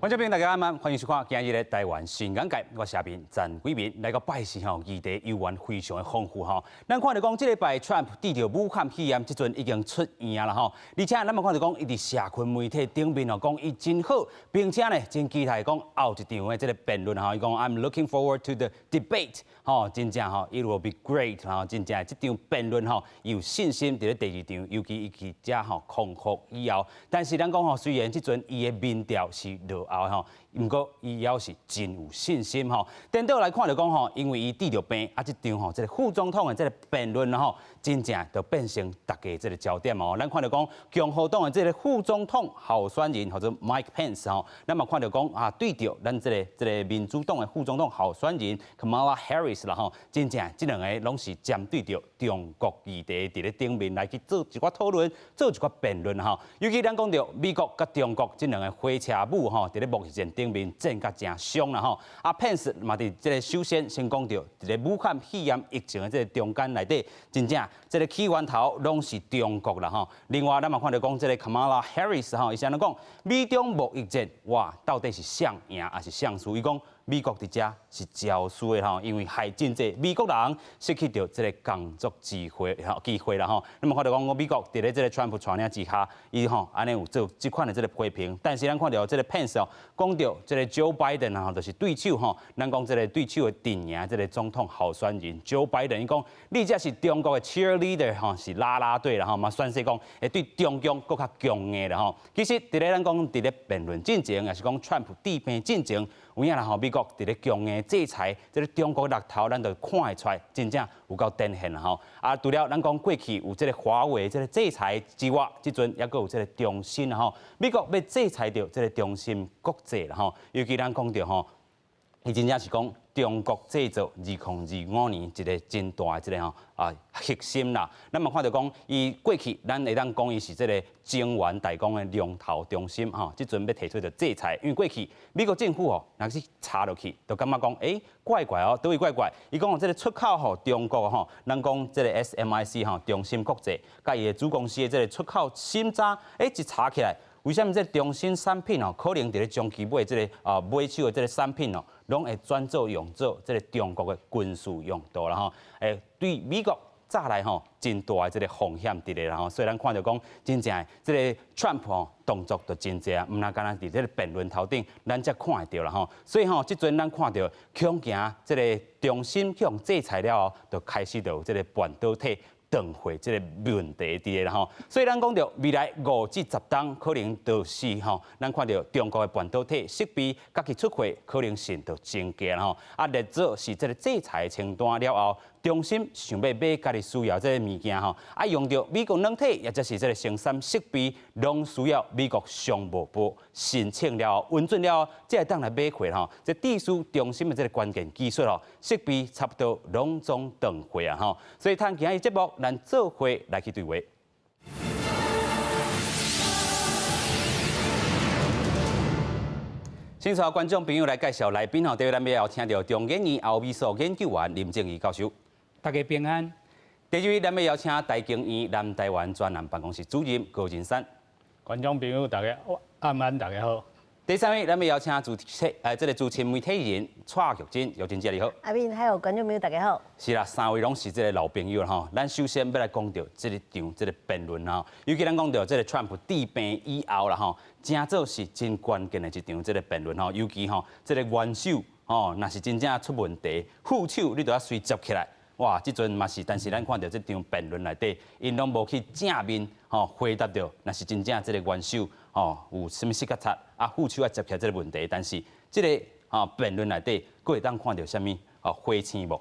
觀眾朋友，大家晚安，歡迎收看今日的台灣新眼界，我是阿明陳貴明。來到拜四吼，議題猶原非常的豐富吼。咱看著講，這禮拜 Trump 得著武漢肺炎，這陣已經出院啦吼。而且咱嘛看著講，伊佇社群媒體頂面吼講伊真好，並且呢真期待講後一場的這個辯論吼。伊講 I'm looking forward to the debate 吼，真正吼，it will be great 吼，真正這場辯論吼，伊有信心佇咧第二場，尤其伊去遮吼康復以後。但是咱講吼，雖然這陣伊的民調是落後吼，毋過伊猶是真有信心吼。顛倒來看著講吼，因為伊得著病，啊，這場吼這個副總統的這個辯論吼，真正就變成大家這個焦點哦。咱看著講共和黨的這個副總統候選人，或者 Mike Pence 吼，咱嘛看著講啊，對著咱這個民主黨的副總統候選人 Kamala Harris 啦吼，真正這兩个攏是針對著中國議題佇咧頂面來去做一寡討論，做一寡辯論吼。尤其咱講著美國佮中國這兩个火車母吼，佇咧貿易戰頂面戰甲誠傷啦吼。啊，Pence 嘛佇這个首先先講著，佇咧武漢肺炎疫情的這個中間內底，真正這个起源頭攏是中國啦吼。另外，咱嘛看著講這个 Kamala Harris 吼，伊是按怎講？美中貿易戰，哇，到底是誰贏抑是誰輸？伊講美國佇遮是焦輸的吼，因為害真濟美國人失去著這个工作機會吼機會啦吼。咱嘛看著講，美國佇咧這个川普帶領之下，伊吼按呢有做這款的這个批評。但是咱看著這个 Pence 哦，講著這个 Joe Biden 吼，就是對手吼，咱講這个對手的陣營這个總統候選人 Joe Biden，伊講你這是中國的 cheerleader 吼，是啦啦隊啦吼，嘛宣示講會對中共閣較強硬啦吼。其實佇咧咱講佇咧辯論進前，抑是講川普得病進前，有影啦吼，美國佇咧強硬制裁這个中國橐頭，咱就看會出來，真正有夠展現啦吼。啊，除了咱講過去有這个華為這个制裁之外，這陣猶閣有這个中芯吼，美國欲制裁著這个中芯國際啦吼，尤其咱講著吼，伊真正是講中國製造2025年一个真大的這个吼啊核心啦。咱嘛看著講，伊過去咱會當講伊是這个晶圓代工的龍頭中心吼，這陣欲提出著制裁，因為過去美國政府吼，若是查落去，就感覺講，欸，怪怪哦，佗位怪怪。伊講這个出口予中國吼，咱講這个 SMIC 吼，中芯國際，佮伊的子公司的這个出口審查，欸，一查起來，為啥物這个中芯產品哦，可能佇咧中期買這个啊買手的這个產品哦，攏會轉做用做這个中國的軍事用途啦吼？欸，對美國早來吼，真大的這个風險佇咧啦吼，所以咱看著講，真正這个 Trump 吼動作就真濟啊，毋但干焦佇這个辯論頭頂，咱才看會著啦吼。所以吼，這陣咱看著恐驚這个中芯去予制裁了後，就開始就有這个半導體斷貨這个問題佇咧啦吼。所以咱講著未來5至10冬，可能就是吼，咱看著中國的半導體設備佮其出貨可能性就增加啦吼。啊，列做是這个制裁清單了後，中芯想欲買家己需要這个物件吼，啊，用著美國軟體，抑者是這个生產設備，攏需要美國商務部申請了後，允准了後，才會當來買貨吼。這致使中芯的這个關鍵技術吼，設備差不多攏總斷貨啊吼。所以，趁今日節目，咱做伙來去對話。先帶觀眾朋友來介紹來賓吼，第一咱欲邀請著中研院歐美所研究員林正儀教授。大家平安。第二位，咱欲邀請台經院南台灣專案辦公室主任高仁山。觀眾朋友大家晚安，大家好。第三位，咱欲邀請主持這个資深媒體人蔡玉珍，玉珍姐你好。阿敏還有觀眾朋友大家好。是啦，三位攏是這个老朋友啦吼。咱首先欲來講著這个場這个辯論吼，尤其咱講著這个川普得病以後啦吼，誠做是真關鍵的一場這个辯論吼，尤其吼這个元首吼，若是真正出問題，副手你著愛隨接起來。哇，這陣嘛是，但是咱看著這場辯論內底，𪜶攏無去正面吼回答著，若是真正這个元首吼有啥物失覺察，啊副手愛接起來這个問題，但是這个吼辯論內底，閣會當看著啥物哦火星無？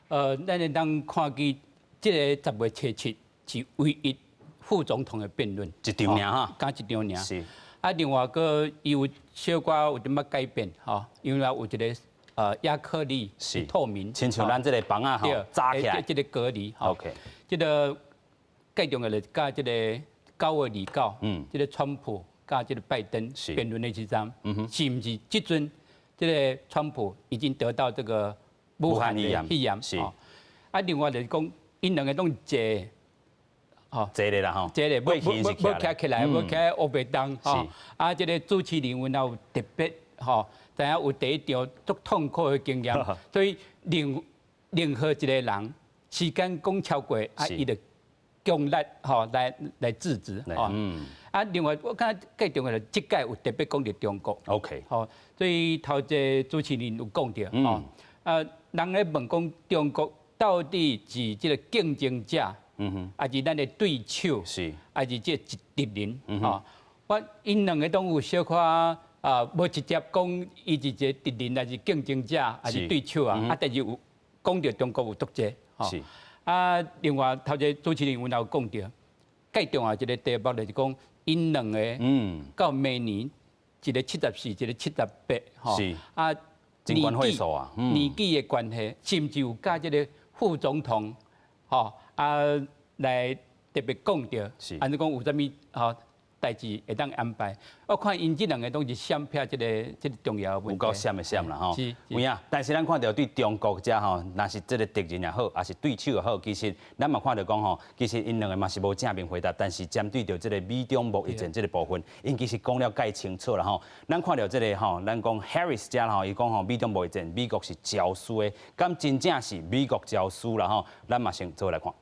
咱會當看見這个10月初7是唯一副總統的辯論，一場爾哈，敢一場爾。是。啊，另外閣伊有小可有淡薄改變吼，因為有一个亞克力是透明，親像咱這个房仔吼，紮起來，這个隔離。 這个最重要的佮這个9月29，這个川普佮這个拜登辯論的時陣，是毋是這陣這个川普已經得到這个武漢的肺炎？是。啊，另外就是講，𪜶兩个攏坐吼，坐咧啦吼，坐咧，無無無徛起來，無徛烏白動吼。啊，這個主持人阮有特別吼，知影有第一場足痛苦的經驗，所以任何一個人時間講超過，啊，伊就強力吼來制止吼。啊，另外我感覺最重要的，這屆有特別講著中國。 吼，所以頭一個主持人有講著吼，啊，人咧問講中國到底是這個競爭者，抑是咱的對手，抑是這個敵人，吼，我𪜶兩個攏有小可啊，無直接講伊是一個敵人，抑是競爭者，抑是對手啊，啊，但是有講著中國有足濟，吼。啊，另外頭一個主持人阮也有講著，最重要一個題目就是講，𪜶兩個到明年一個74，一個78，吼，啊，年紀啊，年紀的關係，甚至有佮這個副總統，吼啊來特別講著，按怎講有啥物吼代誌會當安排。我看𪜶這兩個攏是閃避這個重要的問題。有夠閃的閃啦吼。是。有影，但是咱看著對中國遮吼，若是這個敵人也好，抑是對手也好，其實咱嘛看著講吼，其實𪜶兩個嘛是無正面回答，但是針對著這個美中貿易戰這個部分，𪜶其實講了蓋清楚啦吼。咱看著這個吼，咱講 Harris 遮吼，伊講吼美中貿易戰，美國是焦輸的，敢真正是美國焦輸啦吼？咱嘛先做來看。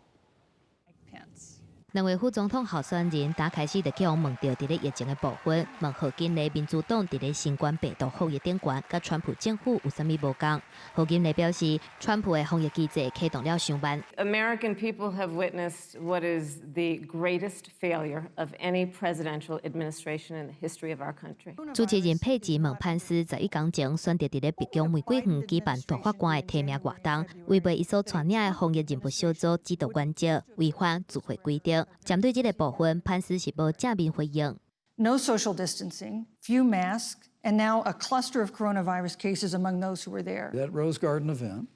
兩位副總統候選人打開始就去予問著佇咧疫情的部分，問賀錦麗民主黨佇咧新冠病毒防疫頂懸，佮川普政府有啥物無仝？賀錦麗表示，川普的防疫機制啟動了傷慢。 American people have witnessed what is the greatest failure of any presidential administration in the history of our country。主持人佩吉問潘斯，11工前選擇佇咧白宮玫瑰園舉辦大法官的提名活動，違背伊所帶領的防疫任務小組指導原則，違反集會規定。針對這個部分，潘斯是無正面回應。 No social distancing, few masks, and now a cluster of coronavirus cases among those who were there. That Rose Garden event,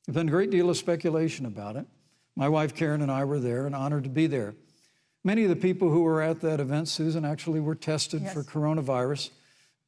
there's been a great deal of speculation about it. My wife Karen and I were there and honored to be there. Many of the people who were at that event, Susan, actually were tested for coronavirus,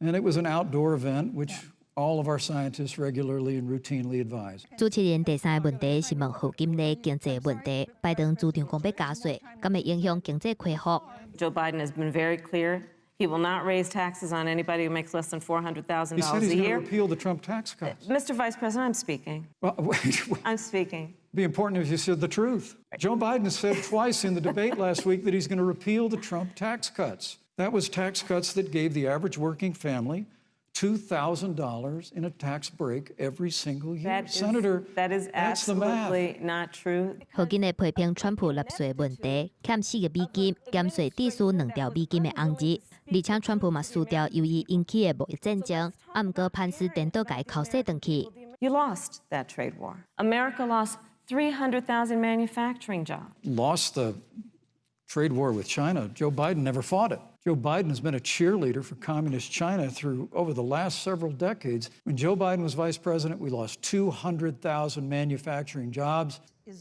and it was an outdoor event, which all of our scientists regularly and routinely advise. 主持人第三個問題是問賀錦麗經濟問題，拜登主張講欲加稅，敢會影響經濟恢復？ Joe Biden has been very clear. He will not raise taxes on anybody who makes less than $400,000 He said a he's going to year. repeal the Trump tax cuts. Mr. Vice President, I'm speaking. Well, wait, wait. I'm speaking. Be important if you said the truth. Joe Biden said twice in the debate last week that he's going to repeal the Trump tax cuts. That was tax cuts that gave the average working family $2,000 in a tax break every single year. Senator, That is that's the math. absolutely not true. 賀錦麗批評川普納稅問題，欠四億美金，減稅只輸2兆美金的紅字，而且川普嘛輸掉由伊引起的貿易戰爭，啊，毋過潘斯顛倒共伊剾洗轉去。 You lost that trade war. America lost 300,000 manufacturing jobs. Lost the trade war with China. Joe Biden never fought it. Joe Biden has been a cheerleader for communist China through over the last several decades. When Joe Biden was vice president, we lost 200,000 manufacturing jobs.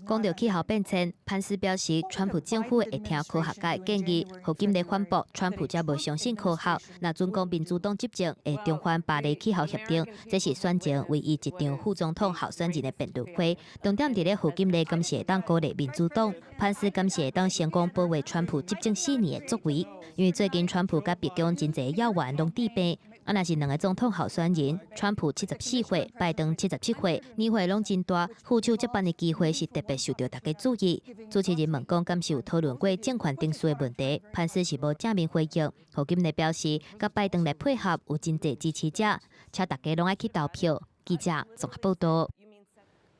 講著氣候變遷，潘斯表示，川普政府會聽科學家的建議，賀錦麗反駁，川普才無相信科學。若準講民主黨執政會重返巴黎氣候協定，這是選前唯一一場副總統候選人的辯論會。重點佇咧賀錦麗敢是會當鼓勵民主黨，潘斯敢是會當成功保衛川普執政4年的作為。因為最近川普佮白宮真濟要員攏治病。啊，若是兩个總統候選人，川普74歲，拜登77歲，年歲攏真大，副手接班的機會是特別受著大家注意。主持人問講，敢是有討論過政權定數的問題？潘斯是無正面回應。賀錦麗表示，佮拜登來配合有真濟支持者，請大家攏愛去投票。記者綜合報道。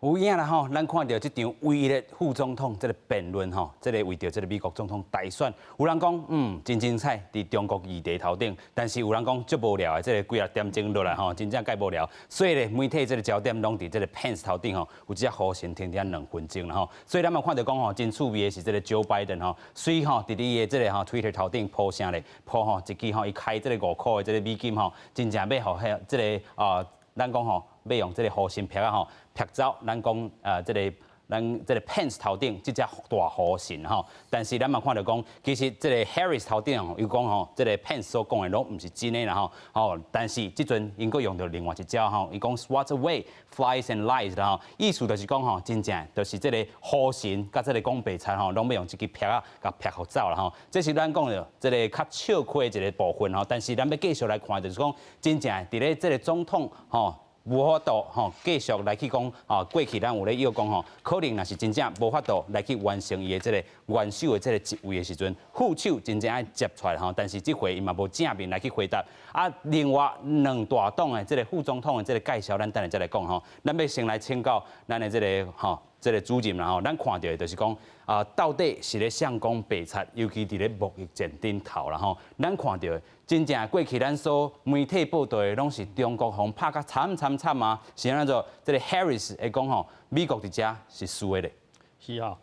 有影啦吼，咱看著這場唯一的副總統這个辯論吼，這个為著這个美國總統大選，有人講真精彩，佇中國議題頭頂，但是有人講足無聊的，這个幾仔點鐘落來吼，真正蓋無聊。所以咧，媒體這个焦點攏佇這个 Pence 頭頂吼，有這呼聲停佇遐2分鐘啦吼。所以咱嘛看著講吼，真趣味的是這个 Joe Biden 吼，隨吼佇伊的這个吼 Twitter 頭頂 po 啥咧，po 吼一支吼，伊開這个5箍的這个美金吼，真正欲予彼這个啊，咱講吼，欲用這个護身癖仔吼，劈走咱講這个咱這個 Pence 頭頂這隻大虎神吼，但是咱嘛看著講，其實這個 Harris 頭頂吼，伊講吼，這個 Pence 所講的攏毋是真的啦吼，吼，但是這陣𪜶閣用著另外一招吼，伊講 swat away flies and lies 啦吼，意思就是講吼，真正就是這個虎神佮這個講白賊吼，攏欲用這支拍仔共拍予走啦吼。這是咱講的這個較笑詼的一個部分吼，但是咱欲繼續來看，就是講真正佇咧這個總統吼，無法度吼，繼續來去講吼，過去咱有咧臆講吼，可能若是真正無法度來去完成伊的這個元首的這個職位的時陣，副手真正愛接出來吼，但是這回伊嘛無正面來去回答。啊，另外兩大黨的這個副總統的這個介紹，咱等下再來講吼。咱欲先來請教咱的這個吼，這個主任啦吼，咱看著的就是講啊，到底是咧誰講白賊，尤其佇咧貿易戰頂頭啦吼，咱看著的真正過去咱所媒體報道的，攏是中國予拍甲慘慘慘啊！是按怎這個 Harris 會講吼，美國佇遮是輸的咧。是吼，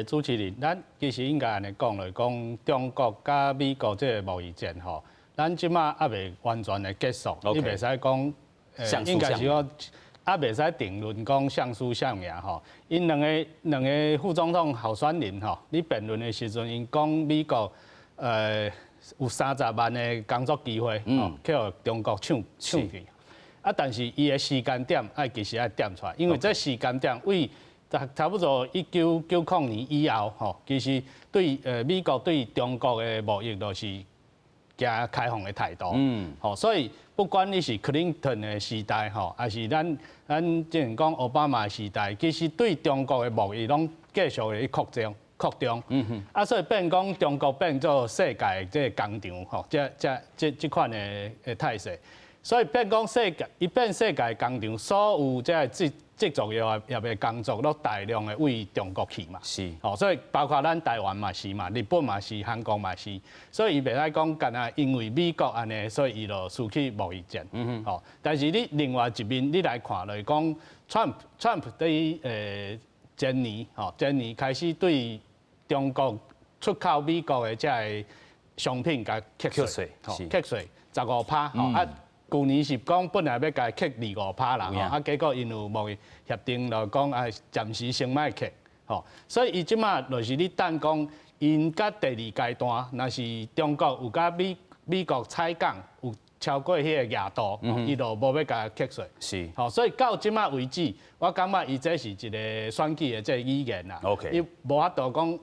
主持人，咱其實應該按呢講來講，中國佮美國這個貿易戰吼，咱這馬猶未完全的結束，你袂使講，應該是講，猶袂使定論講誰輸誰贏吼。𪜶兩個副總統候選人吼，咧辯論的時陣，𪜶講美國有30萬的工作機會，去予中國搶搶去。啊，但是伊的時間點愛其實愛點出來，因為這時間點為差不多1990年以後，吼，其實對美國對中國的貿易都是行開放的態度。吼，所以不管你是克林頓的時代，吼，還是咱之前講奧巴馬時代，其實對中國的貿易攏繼續咧擴張。擴張，啊，所以變講中國變做世界這個工廠，吼，這款的態勢，所以變講世界，伊變世界工廠，所有這個製造業的工作，攏大量的對中國去嘛，吼，所以包括咱台灣嘛是嘛，日本嘛是，韓國嘛是，所以伊袂使講干焦因為美國按呢，所以伊就輸去貿易戰，吼，但是你另外一面你來看來講，Trump 對前年，吼，前年開始對中國出口美國的這个商品，共課稅，課稅15趴，吼啊，舊年是講本來欲共課25趴啦，吼啊，結果𪜶有貿易協定就講啊，暫時先莫課，吼，所以伊這馬就是咧等講，𪜶佮第二階段，若是中國有佮美國採購有超過彼个額度，伊就無欲共課稅。吼，所以到這馬為止，我感覺伊這是一個選舉的這個語言啦。伊無法度講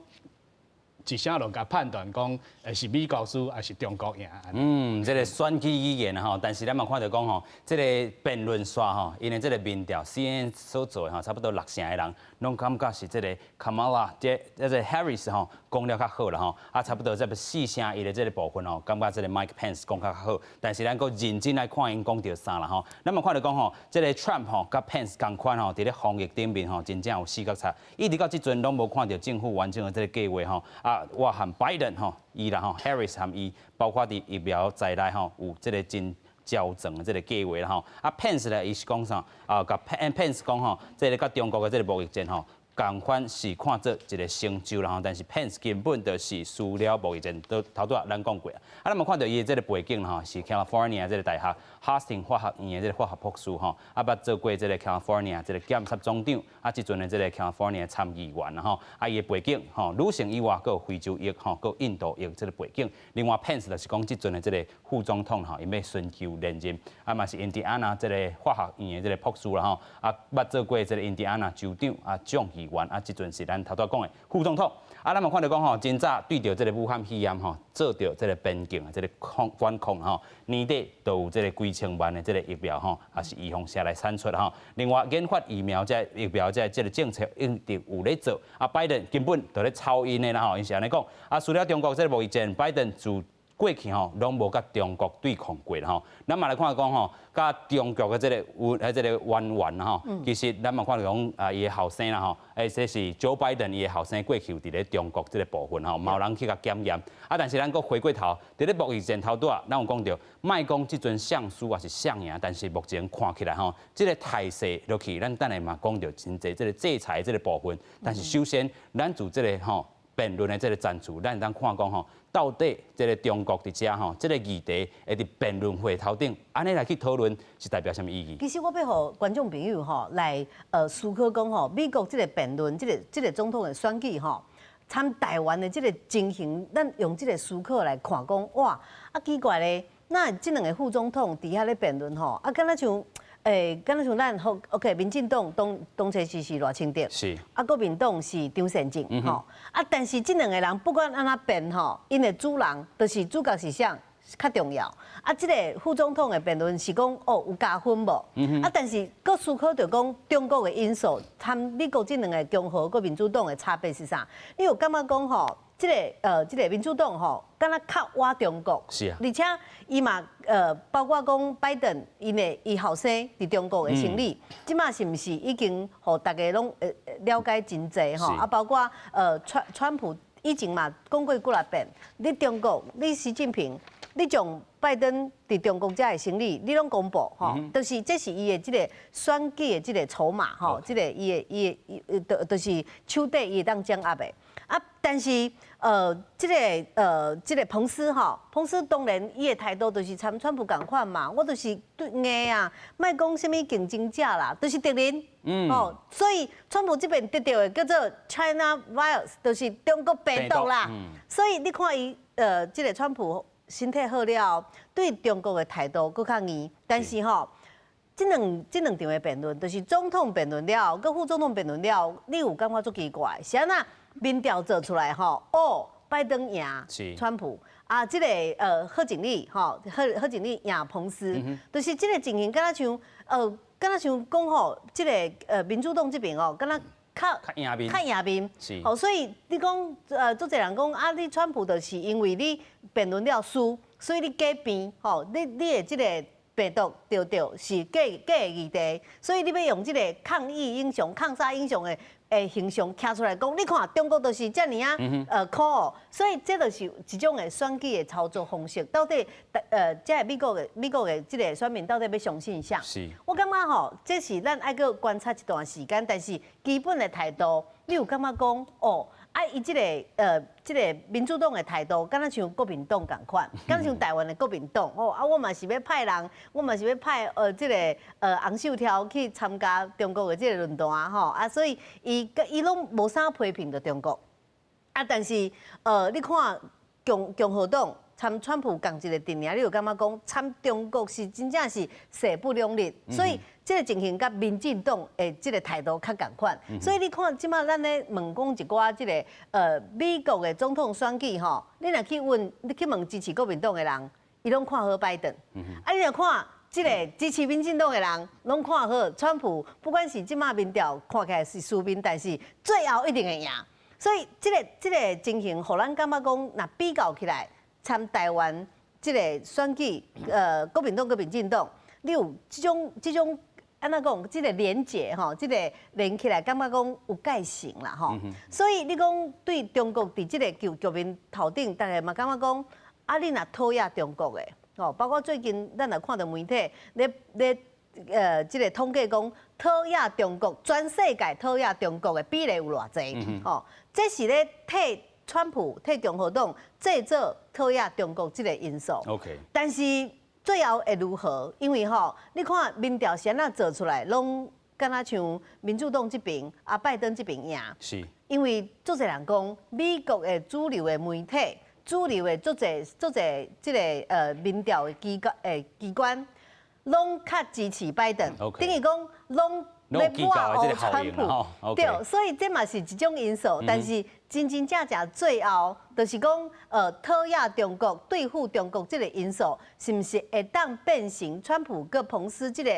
一聲就共判斷講，是美國輸還是中國贏。嗯，這個選舉語言吼，但是咱嘛看著講吼，這個辯論煞吼，𪜶的這個民調 CNN 所做的吼，差不多六成的人攏感覺是這個 Kamala 這個 Harris 吼講了較好啦吼，啊，差不多這個四成一的這個部分吼，感覺這個 Mike Pence 講較好，但是咱閣認真來看𪜶講著啥啦吼，咱嘛看著講吼，這個 Trump 吼佮 Pence 仝款吼，佇咧防疫頂面吼，真正有死角賊，一直到這陣攏無看著政府完整的這個計劃吼，啊，我和 Biden 吼，伊啦吼，Harris 和伊，包括佇疫苗在內吼，有這個真周全的這個計劃啦吼。啊，Pence 咧，伊是講啥？啊，共 Pence 講吼，這个佮中國的這個貿易戰吼，仝款是看做一個成就啦吼，但是 Pence 根本就是輸了貿易戰，都頭拄仔咱講過啊。啊，咱嘛看著伊的這個背景吼，是 California 這個大學 Hastings 法學院的這個法學博士吼，啊，捌做過這個 California 這個檢察總長，啊，這陣的這個 California 參議員啦吼，啊，伊的背景吼，女性以外，閣有非洲裔吼，閣有印度裔這個背景。另外 Pence 就是講這陣的這個副總統吼，伊欲尋求連任，啊嘛是印第安納這個法學院的這個博士啦吼，啊，捌做過這個印第安納州長啊，眾議員啊，這陣是咱頭拄仔講的副總統。啊，咱嘛看著講吼，真早對著這個武漢肺炎吼，做著這個邊境的這個控管控吼，年底就有這個幾千萬的這個疫苗吼，也是預防射來產出吼。另外，研發疫苗這疫苗這這個政策一直有咧做，啊，拜登根本就咧抄𪜶的啦吼，𪜶是按呢講。啊，除了中國這個貿易戰，拜登自過去吼攏無佮中國對抗過啦吼。咱嘛來看講吼，佮中國的這個有這個淵源吼，其實咱嘛看著講啊，伊的後生啦吼，這是 Joe Biden 伊的後生過去有佇咧中國這個部分吼，嘛有人去共檢驗。啊，但是咱閣回過頭，佇咧貿易戰頭拄仔，咱有講著，莫講這陣誰輸抑是誰贏，但是目前看起來吼，這個態勢落去，咱等下嘛講著真濟這個制裁這個部分。但是首先，咱自這個吼。辯論的這個戰術，咱會當看講吼，到底這個中國佇遮吼，這個議題會佇辯論會頭頂，按呢來去討論是代表啥物意義？其實我欲予觀眾朋友吼來思考講吼，美國這個辯論，這個總統的選舉吼，參台灣的這個情形，咱用這個思考來看講，哇，啊奇怪咧，那這兩個副總統佇遐咧辯論吼，啊敢若像，敢若像咱好，OK，民進黨當初是賴清德，啊，國民黨是張善政，吼，啊，但是這兩個人不管按怎辯吼，𪜶的主人就是主角是啥較重要。啊，這個副總統的辯論是講哦有加分無？啊，但是閣思考著講中國的因素，參美國這兩個共和佮民主黨的差別是啥？你有感覺講吼，這個民主黨吼，敢若較倚中國，而且伊嘛包括講拜登，𪜶的伊後生佇中國的生理，這馬是毋是已經予大家攏了解真濟吼？啊，包括川普以前嘛講過幾若遍，你中國，你習近平，你將拜登佇中國遮的生理，你攏公布吼，就是這是伊的這個選舉的這個籌碼吼，這個伊的伊就是手底伊會當掌握的。啊，但是這個彭斯吼，彭斯當然伊的態度就是參川普仝款嘛，我就是對硬啊，莫講啥物競爭者啦，就是敵人。哦，所以川普這邊得著的叫做 China virus，就是中國病毒啦。所以你看伊這個川普身體好了後，對中國的態度閣較硬，但是吼，這兩場的辯論，就是總統辯論了後，閣副總統辯論了後，你有感覺足奇怪，是按怎民調做出來吼？哦，拜登贏川普啊，這個賀錦麗吼，賀錦麗贏彭斯，就是這個情形，敢若像講吼，這個民主黨這邊哦，敢若較較贏面，較贏面，哦，所以你講足濟人講啊，你川普就是因為你辯論了輸，所以你假病吼，你的這個病毒著著是假假的議題，所以你欲用這個抗疫英雄、抗殺英雄的形象徛出來講，你看中國就是遮爾仔可惡，所以這就是一種的選舉的操作方式。到底這個美國的這個選民到底欲相信啥？我感覺吼，這是咱愛閣觀察一段時間，但是基本的態度，你有感覺講哦？啊，伊這個民主黨的態度，敢若像國民黨仝款，敢若像台灣的國民黨吼。啊，我嘛是欲派人，我嘛是欲派這個洪秀柱去參加中國的這個論壇吼。啊，所以伊攏無啥批評著中國。啊，但是你看共和黨參川普仝一個陣營，你有感覺講參中國是真正是勢不兩立，所以這個情形佮民進黨的這個態度較仝款。所以你看，這馬咱咧問講一寡這個美國的總統選舉吼，你若去問，你去問支持國民黨的人，伊攏看好拜登。啊，你若看這個支持民進黨的人，攏看好川普。不管是這馬民調看起來是輸面，但是最後一定會贏。所以這個情形，予咱感覺講，若比較起來，參台灣這個選舉，國民黨佮民進黨，你有這種按怎講？這個連結吼，這個連起來，感覺講有蓋成啦吼。所以你講對中國佇這個局面頭頂，大家嘛感覺講，啊，你若討厭中國的，吼，包括最近咱若看著媒體咧咧，這個統計講，討厭中國，全世界討厭中國的比例有偌濟？吼，這是咧替川普替共和黨製造討厭中國這個因素。 但是最後會如何？因為吼，你看民調是按怎做出來，攏敢若像民主黨這邊啊，拜登這邊贏。因為足濟人講，美國的主流的媒體、主流的足濟足濟這個民調的機關，攏較支持拜登。 等於講攏咧抹烏川普。對，所以這嘛是一種因素，但是真真正正最後就是講，討厭中國、對付中國這個因素，是毋是會當變成川普佮彭斯這個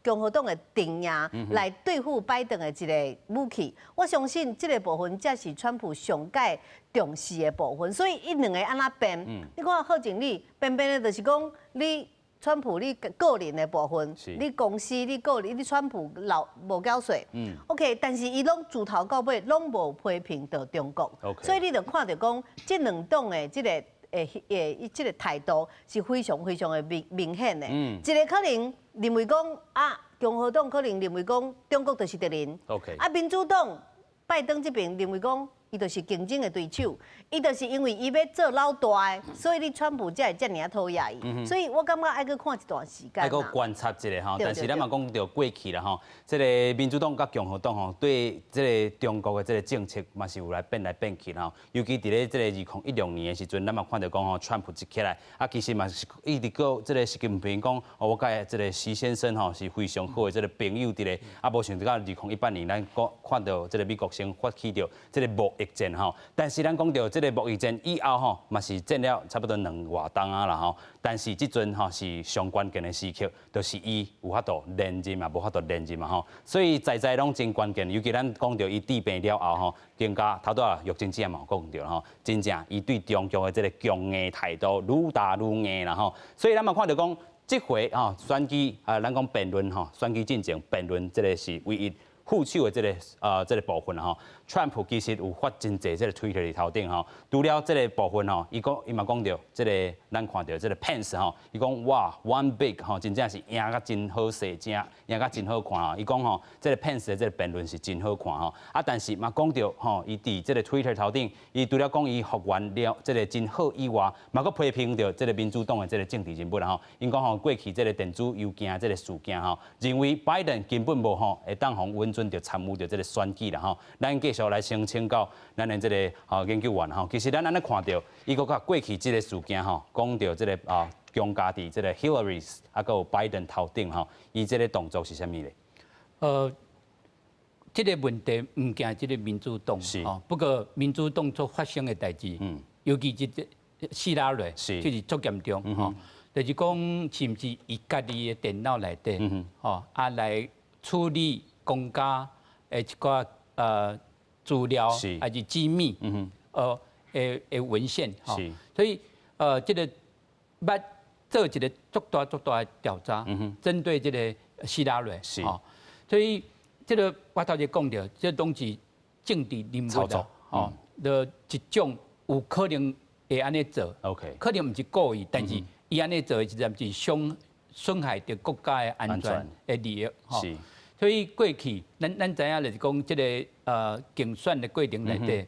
共和黨的陣營來對付拜登的一個武器？我相信這個部分才是川普上蓋重視的部分。所以伊兩個按怎辯？你看賀錦麗辯辯的，就是講你川普你個人的部分，你公司你個人你川普老無繳稅，OK，但是伊攏自頭到尾攏無批評著中國，所以你就看著講，這兩黨的這個這個態度是非常非常的明顯的。一個可能認為講啊，共和黨可能認為講中國就是敵人， 啊，民主黨拜登這邊認為講。伊就是競爭的對手，伊就是因為伊欲做老大的，所以你川普才會遮爾仔討厭伊。所以我感覺愛閣看一段時間。愛閣觀察一下吼，但是咱嘛講著過去啦吼，這個民主黨佮共和黨吼，對這個中國的這個政策嘛是有來變來變去吼。尤其佇咧這個2016年的時陣，咱嘛看著講吼，川普一起來，啊，其實嘛是一直閣這個習近平講，哦，我佮這個習先生吼是非常好的這個朋友佇咧，啊，無想到2018年咱講看著這個美國先發起著這個貿易戰吼，但是咱講著這個貿易戰以後吼，嘛是戰了差不多兩外冬仔啦吼。但是這陣吼是上關鍵的時刻，就是伊有法度連任嘛，無法度連任嘛吼。所以在在攏真關鍵，尤其咱講著伊治病了後吼，更加頭拄仔玉珍姐嘛有講著吼，真正伊對中共的這個強硬態度愈打愈硬啦吼。所以咱嘛看著講，這回吼選舉啊，咱講辯論吼，選舉進前辯論，這個是唯一副手的這個部分吼，Trump 其實有發真濟這個推特佇頭頂吼，除了這個部分吼，伊講伊嘛講著這個咱看著這個 Pence 吼，伊講哇 one big 吼，真正是贏甲真好勢，真贏甲真好看吼。伊講吼，這個 Pence 的這個辯論是真好看吼，啊，但是嘛講著吼，伊佇這個 Twitter 頭頂，伊除了講伊復原了這個真好以外，嘛閣批評著這個民主黨的這個政治人物啦吼。𪜶講吼，過去這個電子郵件這個事件吼，認為拜登根本無吼會當予允准著參與著這個選舉啦吼。咱繼續來先請教咱的這個吼研究員吼，其實咱按呢看著，伊閣佮過去這個事件吼，講著這個啊強加佇這個 Hillary 啊，閣有拜登頭頂吼，伊這個動作是啥物咧？這個問題毋驚這個民主黨，哦，不過民主黨所發生的代誌，尤其這個希拉蕊，就是足嚴重，吼，就是講是毋是伊家己的電腦內底，吼，啊來處理公家的一寡資料，還是機密，的文獻，吼，所以這個捌做一個足大足大的調查，針對這個希拉蕊，吼，所以這個我頭先講著，這攏是政治人物啦，吼，就一種有可能會按呢做可能毋是故意，但是伊按呢做的時陣是傷害著國家的安全的利益，吼。所以過去咱知影就是講這個競選的過程內底，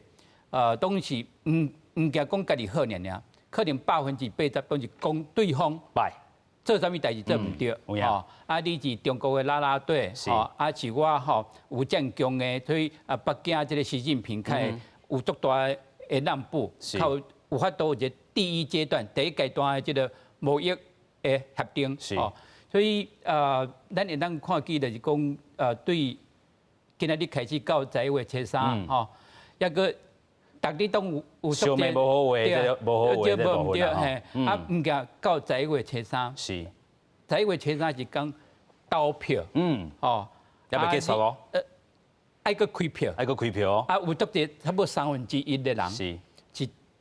攏是毋驚講家己好爾爾，可能80%攏是講對方䆀做啥物代誌做毋對，吼，啊你是中國的啦啦隊，吼，啊是我吼有遮強的，所以啊北京這個習近平較會有足大的讓步，較有法度有一個第一階段、第一階段的這個貿易的協定，吼，所以咱會當看見就是講，對今仔日開始到11月初3，吼，抑閣逐日都有相罵無好話，這個無好話這部分嘿，啊，毋驚到十一月初三，十一月初三是講投票，吼，猶未結束哦，愛閣開票，愛閣開票，啊，有足濟差不多1/3的人是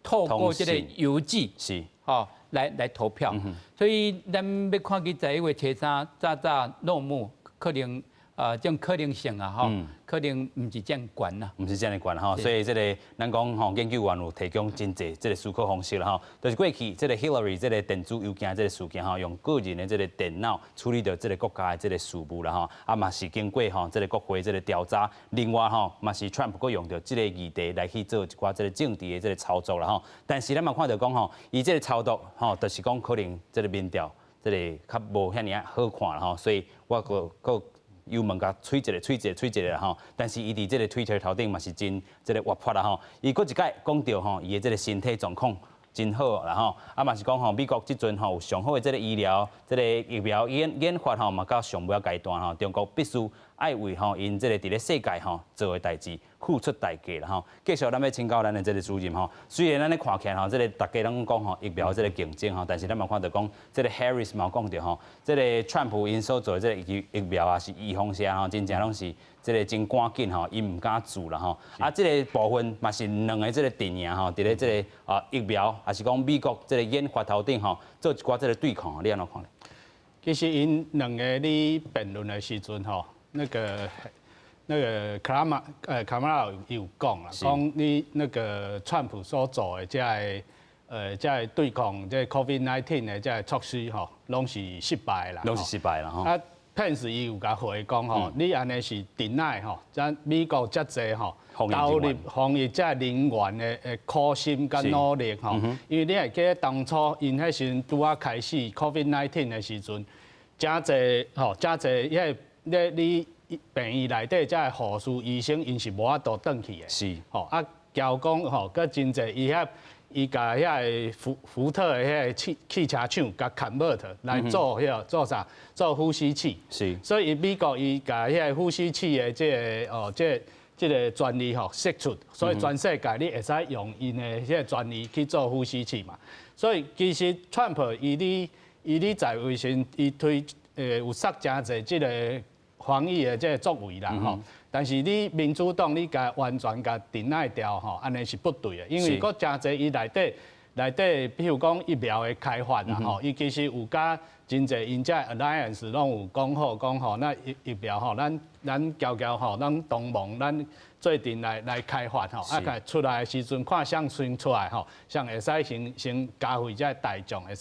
透過這個郵寄，吼，來投票，所以咱欲看見十一月初三早早落幕，可能這種可能性啊，吼，可能毋是遮懸啦，毋是遮爾懸吼，所以這個咱講吼，研究員有提供真濟這個思考方式啦吼，就是過去這個 Hillary 這個電子郵件這個事件吼，用個人的這個電腦處理著這個國家的這個事務啦吼，啊嘛是經過吼這個國會這個調查，另外吼嘛是 Trump 閣用著這個議題來去做一寡這個政治的這個操作啦吼，但是咱嘛看著講吼，伊這個操作吼，就是講可能這個民調這個較無遐爾仔好看啦吼，所以我閣閣油門共催一下、催一下、催一下吼，但是伊佇這個推特頭頂嘛是真這個活潑啦吼。伊閣一擺講著吼，伊的這個身體狀況真好啦吼。啊嘛是講吼，美國這陣吼有上好的這個醫療、這個疫苗研發吼嘛到上尾仔階段吼，中國必須愛為吼𪜶這個佇咧世界吼做的代誌付出代價啦吼。繼續咱欲請教咱的這個主任吼，雖然咱咧看起來吼，這個大家攏講吼疫苗這個競爭吼，但是咱嘛看著講，這個 Harris 嘛講著吼，這個川普𪜶所做的這個疫苗啊是預防射吼，真正攏是這個真趕緊吼，𪜶毋敢注啦吼。啊，這個部分嘛是兩個這個陣營吼，佇咧這個啊疫苗，抑是講美國這個研發頭頂吼，做一寡這個對抗，你按怎看咧？其實𪜶兩個咧辯論的時陣吼，那個卡馬拉有講啦，講你那個川普所做的這個對抗這個 COVID-19 的這個措施吼，攏是失敗啦。攏是失敗啦吼。啊，彭斯伊有共回講吼，你按呢是 deny 吼，咱美國遮濟吼投入防疫這人員的苦心佮努力吼，因為你會記得當初𪜶彼時陣拄仔開始 COVID-19 的時陣，誠濟吼，誠濟彼個你病院內底這護士醫生𪜶是無法度轉去的，吼啊，交講吼，閣真濟伊遐。伊共遐個福特的遐個汽車廠共 convert 來做彼個做啥？做呼吸器。所以美國伊共遐個呼吸器的這個哦，這個專利吼釋出，所以全世界你會使用𪜶的這個專利去做呼吸器嘛。所以其實川普伊咧在位時，伊推有殺誠濟這個防疫的這個作為啦吼。但是你民主黨你共完全共 deny 掉吼，按呢是不對的，因為閣誠濟伊內底，比如講疫苗的開發啦吼，伊其實有佮真濟𪜶這 alliance 攏有講好講吼，咱疫苗吼，咱交交吼，咱同盟咱做陣來開發吼，啊，出來的時陣看誰先出來吼，誰會使先交予這大眾，會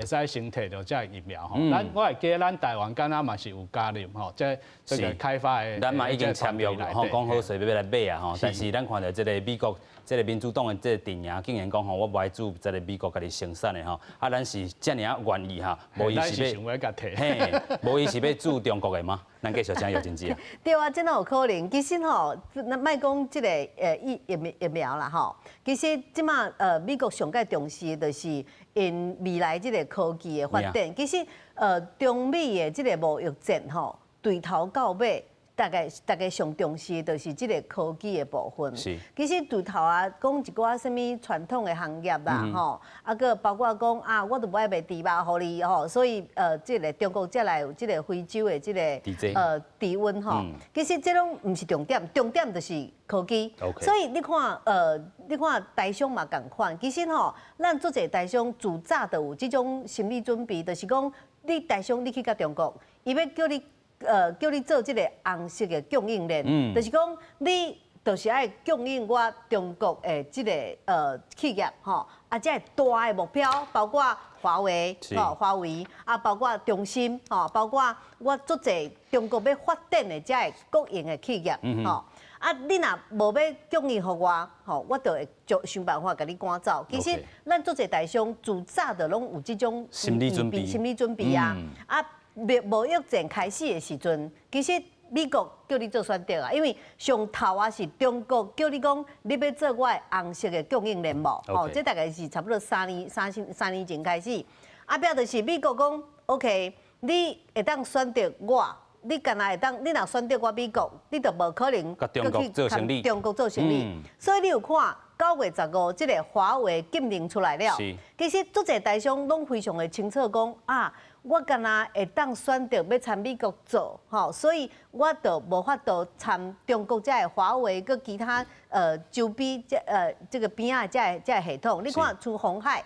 使先提著這疫苗吼。咱我會記得咱台灣敢若嘛是有加入吼，這個開發的。咱嘛已經簽約吼，講好勢欲來買啊吼，但是咱看著這個美國這個民主黨的這個陣營竟然講吼，我無愛注這個美國家己生產的吼，啊，咱是遮爾仔願意哈，無伊是欲，嘿，無伊是欲注中國的嗎？咱繼續請姚真子啊。對啊，真有可能。其實吼，咱莫講這個疫苗啦吼，其實這馬美國上蓋重視的就是𪜶未來這個科技的發展。其實中美的這個貿易戰吼，對頭到尾，大家上重視的就是這個科技的部分。其實對頭啊，講一寡啥物傳統的行業啦，吼，啊，閣包括講啊，我都無愛賣豬肉予你吼，所以這個中國才來有這個非洲的這個豬瘟吼。其實這攏毋是重點，重點就是科技。所以你看，你看台商嘛仝款。其實吼，咱足濟台商自早就有這種心理準備，就是講你台商你去共中國，伊欲叫你做這個紅色的供應鏈，就是講你就是愛供應我中國的這個企業吼，啊，這個大的目標包括華為吼，華為啊，包括中芯吼，包括我足濟中國欲發展的這個國營的企業吼，啊，你若無欲供應予我，吼，我就會想辦法共你趕走。其實咱足濟台商自早就攏有這種心理準備，心理準備啊，啊。貿易戰開始的時陣，其實美國叫你做選擇啊，因為上頭啊是中國叫你講，你欲做我的紅色的供應鏈無？哦，這大概是差不多三年前開始。啊，表就是美國講，OK，你會當選擇我，你干焦會當，你若選擇我美國，你就無可能佮中國做生意。中國做生意。所以你有看9月15，這個華為禁令出來了，其實足濟台商攏非常的清楚講啊。我干焦會當選擇欲參美國做，吼，所以我就無法度參中國這个華為閣其他周邊這個邊仔這個系統。你看，像鴻海，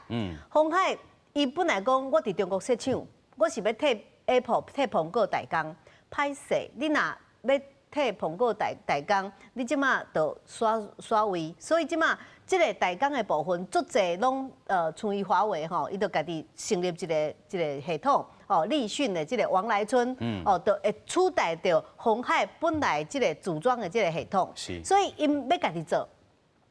鴻海伊本來講我佇中國設廠，我是欲替 Apple 替蘋果代工，歹勢，你若欲替蘋果代工，你這馬就刷刷位，所以這馬這個代工的部分，足濟攏像伊華為吼，伊就家己成立一個系統，哦，立訊的這個王來春，哦，就會取代著鴻海本來這個組裝的這個系統，所以𪜶欲家己做。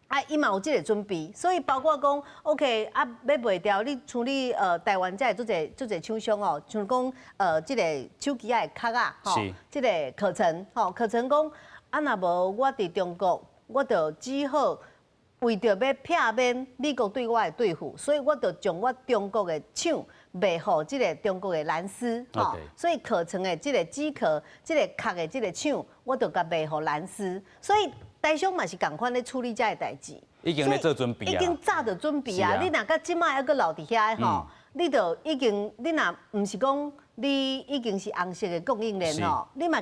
啊，伊嘛有這個準備，所以包括講，OK，啊，欲賣掉你，像你台灣這足濟足濟廠商哦，像講這個手機仔的殼仔，吼，這個課程，吼，課程講，啊，若無我佇中國，我就只好為著欲避免美國對我的對付，所以我就將我中國的廠賣予這個中國的藍思，吼，所以課程的這個機殼、這個殼的這個廠，我就共賣予藍思，所以。台商嘛是仝款咧處理這个代誌，已經咧做準備啊，已經早就準備啊。你若到這擺猶閣留佇遐吼，你就已經，你若毋是講你已經是紅色的供應鏈吼，你嘛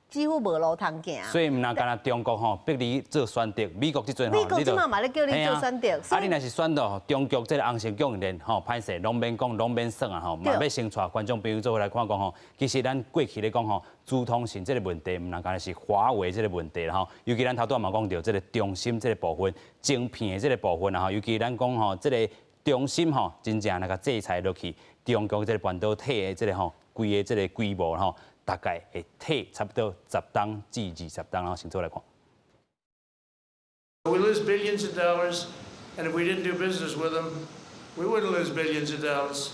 幾乎無路通行。所以毋但干焦中國吼逼你做選擇，美國這陣吼，美國這擺嘛咧叫你做選擇。啊，你若是選擇中國這個紅色供應鏈吼，歹勢攏免講，攏免算啊吼，嘛欲先帶觀眾朋友做伙來看講吼，其實咱過去咧講吼，資通訊這個問題，毋但干焦是華為這個問題啦吼，尤其咱頭拄仔嘛講著這個中芯這個部分，晶片的這個部分啦吼，尤其咱講吼這個中芯吼，真正來共制裁落去，中國這個半導體的這個吼，規个這個規模吼。大概會退差不多10冬至20冬，然後先做來看。 We lose billions of dollars, and if we didn't do business with them, we wouldn't lose billions of dollars.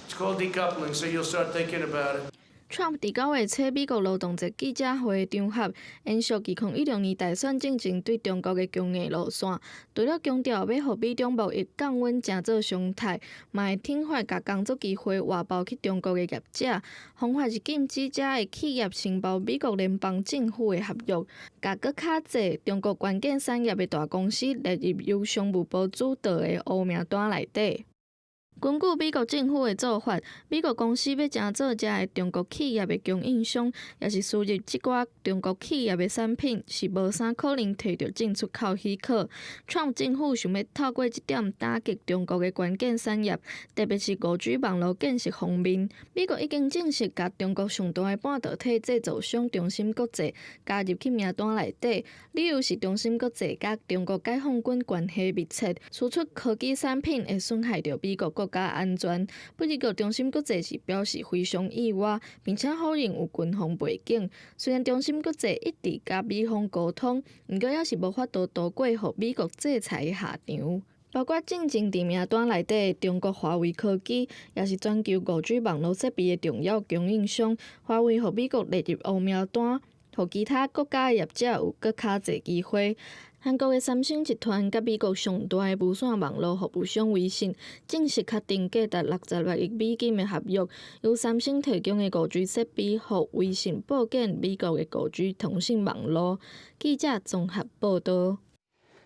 It's called decoupling, so you'll start thinking about it. Trump 佇9月初美國勞動節記者會的場合，延續2016年大選進前對中國的強硬路線，除了強調欲予美中貿易降溫成做常態，嘛會懲罰共工作機會外包去中國的業者。方法是禁止遮的企業承包美國聯邦政府的合約，共閣較濟中國關鍵產業的大公司列入由商務部主導的烏名單內底。根據美國政府的做法，美國公司欲成做遮的中國企業的供應商，抑是輸入這寡中國企業的產品，是無啥可能提著進出口許可。Trump 政府想欲透過這點打擊中國的關鍵產業，特別是5G 網路建設方面。美國已經正式共中國上大的半導體製造商中芯國際加入去名單內底，理由是中芯國際佮中國解放軍關係密切，輸出科技產品會損害著美國國家安全。不過，中芯國際是表示非常意外，並且否認有軍方背景。雖然中芯國際一直佮美方溝通，毋過猶是無法度逃過予美國制裁的下場。包括進前佇名單內底的中國華為科技，也是全球5G 網路設備的重要供應商。華為予美國列入烏名單，予其他國家的業者有閣較濟機會。韓國的三星集團佮美國上大的無線網路服務商微信，正式確定價值66億美金的合約，由三星提供的5G 設備，予微信布建美國的5G 通訊網路。記者綜合報道。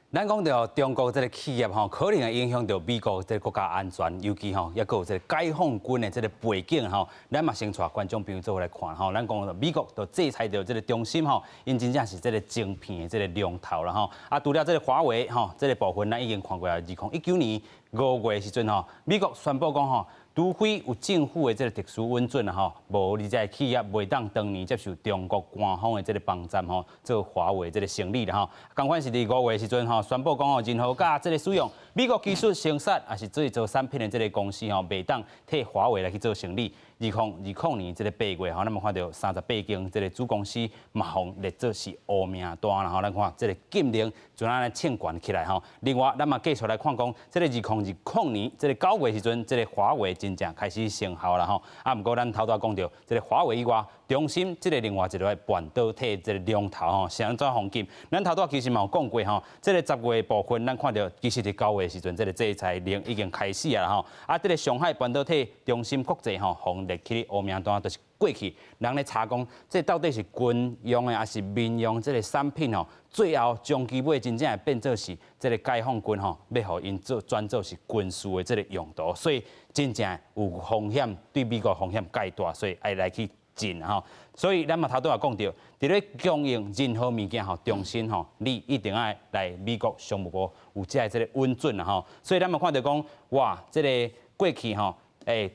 咱講著中國這个企業吼，可能會影響著美國這个國家安全，尤其吼，抑閣有這个解放軍的這个背景吼，咱嘛先帶觀眾朋友做伙來看吼。咱講美國就制裁著這个中芯吼，𪜶真正是這个晶片的這个龍頭啦吼。啊，除了這个華為吼，這个部分咱已經看過啊，2019年5月時陣吼，美國宣布講吼，除非有政府的這个特殊允准吼，無你這个企業袂當長年接受中國官方的這个幫贊吼，做華為這个生意啦吼。仝款是佇5月時陣吼，宣布講吼，任何佮這个使用美國技術生產，抑是製造產品的這个公司吼，袂當替華為來去做生意。2020年這个8月吼，咱嘛看著38間這个子公司嘛，予列做是烏名單啦吼。咱看這个禁令就按呢衝懸起來吼。另外，咱嘛繼續來看講，這个2020年這个9月時陣，這个華為真正開始生效啦吼。啊，毋過咱頭拄仔講著，這个華為以外，中芯這个另外一个半導體這个龍頭吼，是按怎予禁？咱頭拄仔其實嘛有講過吼，這个10月部分，咱看著其實佇9月時陣，這个制裁令已經開始啊吼。啊，這个上海半導體中芯國際吼，予列去烏名單，就是過去人咧查講，這到底是軍用的抑是民用這个產品吼？最後終其尾真正會變做是這个解放軍吼，欲予𪜶做轉做是軍事的這个用途，所以真正有風險，對美國風險蓋大，所以愛來去禁吼。所以咱嘛頭拄仔講著，佇咧供應任何物件吼，中芯吼，你一定愛來美國商務部有這个允准啦吼。所以咱嘛看著講，哇，這个過去吼。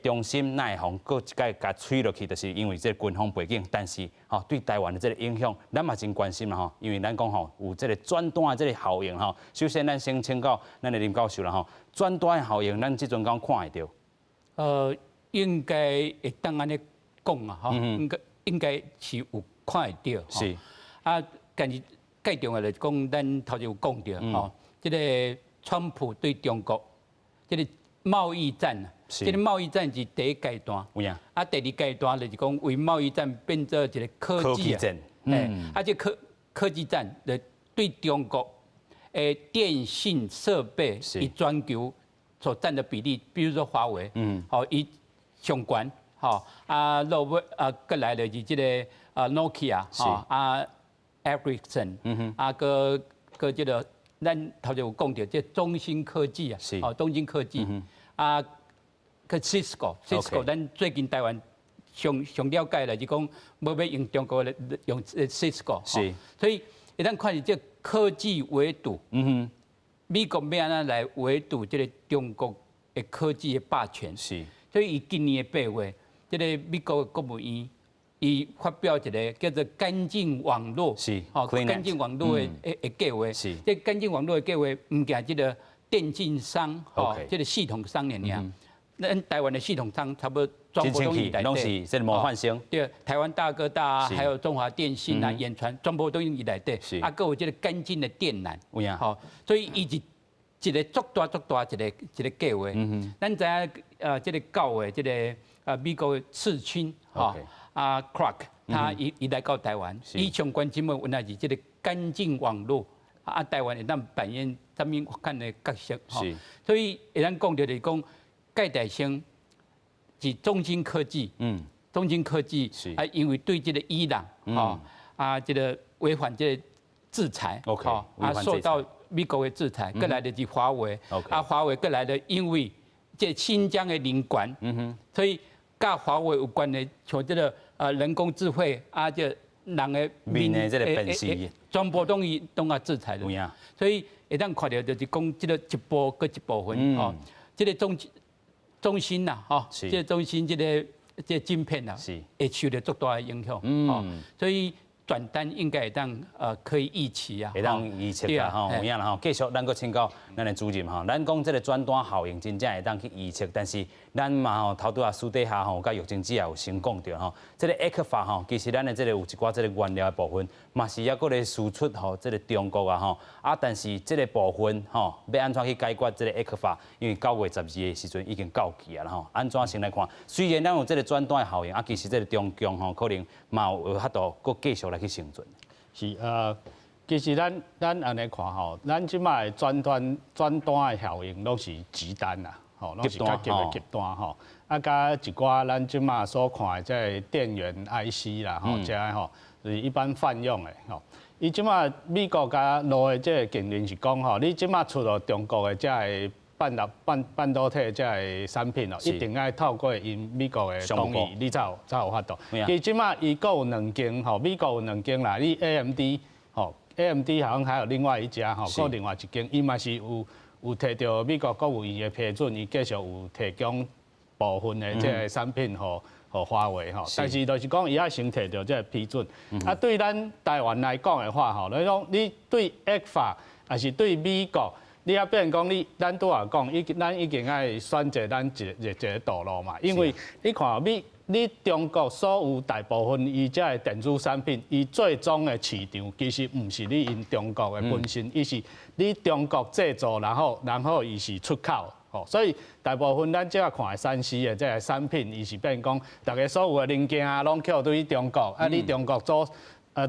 中芯哪會予閣一擺共催落去，就是因為這個軍方背景，但是吼對台灣的這個影響，咱嘛真關心啦吼。因為咱講吼有這個轉單的這個效應吼。首先，咱先請教咱的林教授啦吼，轉單的效應，咱這陣敢看會著？應該會當按呢講啊，吼，應該是有看會著。啊，但是最重要就是講，咱頭前有講著吼，這个川普對中國這个貿易戰。這个貿易戰是第一階段，啊，第二階段就是講為貿易戰變做一个科技戰，啊，這科技戰就對中國的電信設備伊全球所佔的比例，比如說華為，好，伊上懸，吼，啊，落尾啊，閣來就是這个啊，Nokia，吼，啊，Ericsson，啊，閣閣這个咱頭前有講著，這中芯科技啊，哦，中芯科技，啊。閣 Cisco，Cisco，咱最近台灣上上了解的，就是講無欲用中國的用 Cisco，所以會當看著這科技圍堵，美國欲按怎來圍堵這个中國的科技的霸權，所以伊今年的8月，這个美國國務院伊發表一个叫做乾淨網路，吼，乾淨網路的計劃，這乾淨網路的計劃，毋但這个電信商，吼，這个系統商爾爾。咱台灣的系統商差不多全部攏伊內攏是這個模範生。對，台灣大哥大啊，還有中華電信啊、遠傳，全部攏伊內底。啊，閣有這個乾淨的電纜。有影。吼，所以伊是一個足大足大一個一個計劃。咱知影，這個9月，這個美國的次卿，吼，啊 Clark，他伊來到台灣，伊上關心的原來是這個乾淨網路，啊，台灣會當扮演啥物款的角色？吼，所以會當講著就是講，蓋代先是中芯科技，中芯科技啊，因為對這個伊朗，吼，啊，這個違反這個制裁，啊，受到美國的制裁，閣來就是華為，啊，華為閣來的因為這新疆的人權，所以佮華為有關的，像這個人工智慧啊，這人的面的這個辨識，全部攏伊攏共制裁的，所以會當看著就是講這個一步閣一部分，吼，這個中芯呐，吼，這個中芯這個晶片呐，會受著足大的影響，所以轉單應該會當可以預期啊，會當預測啦吼，有影啦吼。繼續咱閣請教咱的主任吼，咱講這個轉單效應真正會當去預測，但是咱嘛吼頭拄仔私底下吼，佮玉晶姊也有先講著吼，這個 ECFA 吼，其實咱的這個有一寡這個原料的部分，嘛是猶閣咧輸出予這個中國啊吼，啊，但是這個部分吼，欲按怎去解決這個 ECFA，因為9月12的時陣已經到期啊啦吼，按怎先來看？雖然咱有這個轉單的效應，啊，其實這個中共吼可能嘛有法度閣繼續來去生存。是其實咱按呢看吼，咱這擺轉單轉單的效應攏是急單啦，吼，攏是較急的急單吼。啊，佮一寡咱這擺所看的這個電源 IC 啦，吼，這個吼是一般泛用的吼。伊這擺美國共落的這個禁令是講吼，你這擺出予中國的這個半導體這個產品哦，一定愛透過𪜶美國的同意，你才有法度。其實這擺伊閣有兩間吼，美國有兩間啦，你 AMD 吼，AMD 好像還有另外一家吼，閣另外一間，伊嘛是有提著美國國務院的批准，伊繼續有提供部分的這個產品予華為吼，但是就是講伊愛先提著這個批准。啊，對咱台灣來講的話吼，你講你對 ECFA 抑是對美國？你啊變講你，咱拄仔講，咱一定愛選擇咱一個道路嘛，因為你看你中國所有大部分伊這個電子產品，伊最終的市場其實毋是你𪜶中國的本身，伊是你中國製造，然後伊是出口。吼，所以大部分咱這個看的3C 的這個產品，伊是變講，逐家所有的零件啊，攏去對中國，啊，你中國做。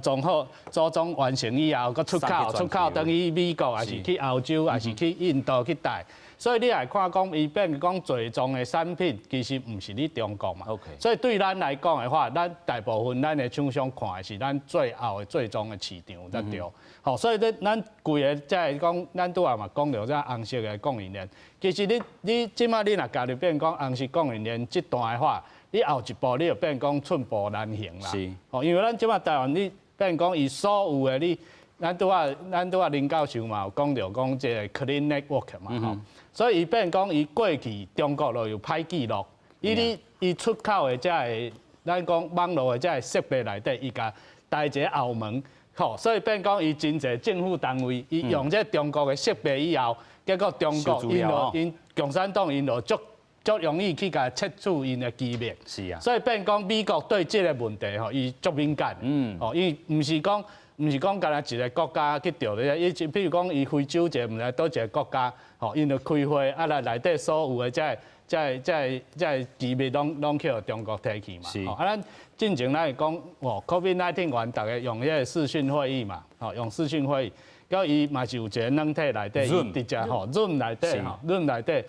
裝好組裝完成以後，閣出口，出口轉去美國，抑是去歐洲，抑是去印度去帶。所以你來看講，伊變講最終的產品，其實毋是你中國嘛。所以對咱來講的話，咱大部分咱的廠商看的是咱最後的最終的市場才對。吼，所以咧，咱規个才會講，咱拄仔嘛講著這紅色的供應鏈。其實你這擺你若加入變講紅色供應鏈這段的話，你後一步你就變講寸步難行啦。吼，因為咱這擺台灣你變講伊所有的你，咱拄仔林教授嘛有講著講這個 clean network 嘛吼，所以伊變講伊過去中國就有歹記錄，伊你伊出口的這個咱講網路的這個設備內底，伊共開一个後門，吼，所以變講伊真濟政府單位，伊用這中國的設備以後，結果中國𪜶就𪜶共產黨𪜶就足足容易去共竊取𪜶的機密，所以變講美國對這個問題吼，伊足敏感，吼，伊毋是講干焦一个國家去著咧，伊就比如講伊非洲一个，毋知佗一个國家，吼，𪜶就開會啊來內底所有的這個、這個、這個、這個機密攏去予中國提去嘛，啊，咱進前咱會講，哦，COVID-19 完，逐家用彼个視訊會議嘛，吼，用視訊會議，結伊嘛是有一个軟體內底，伊直接吼，Zoom 內底吼，Zoom 內底。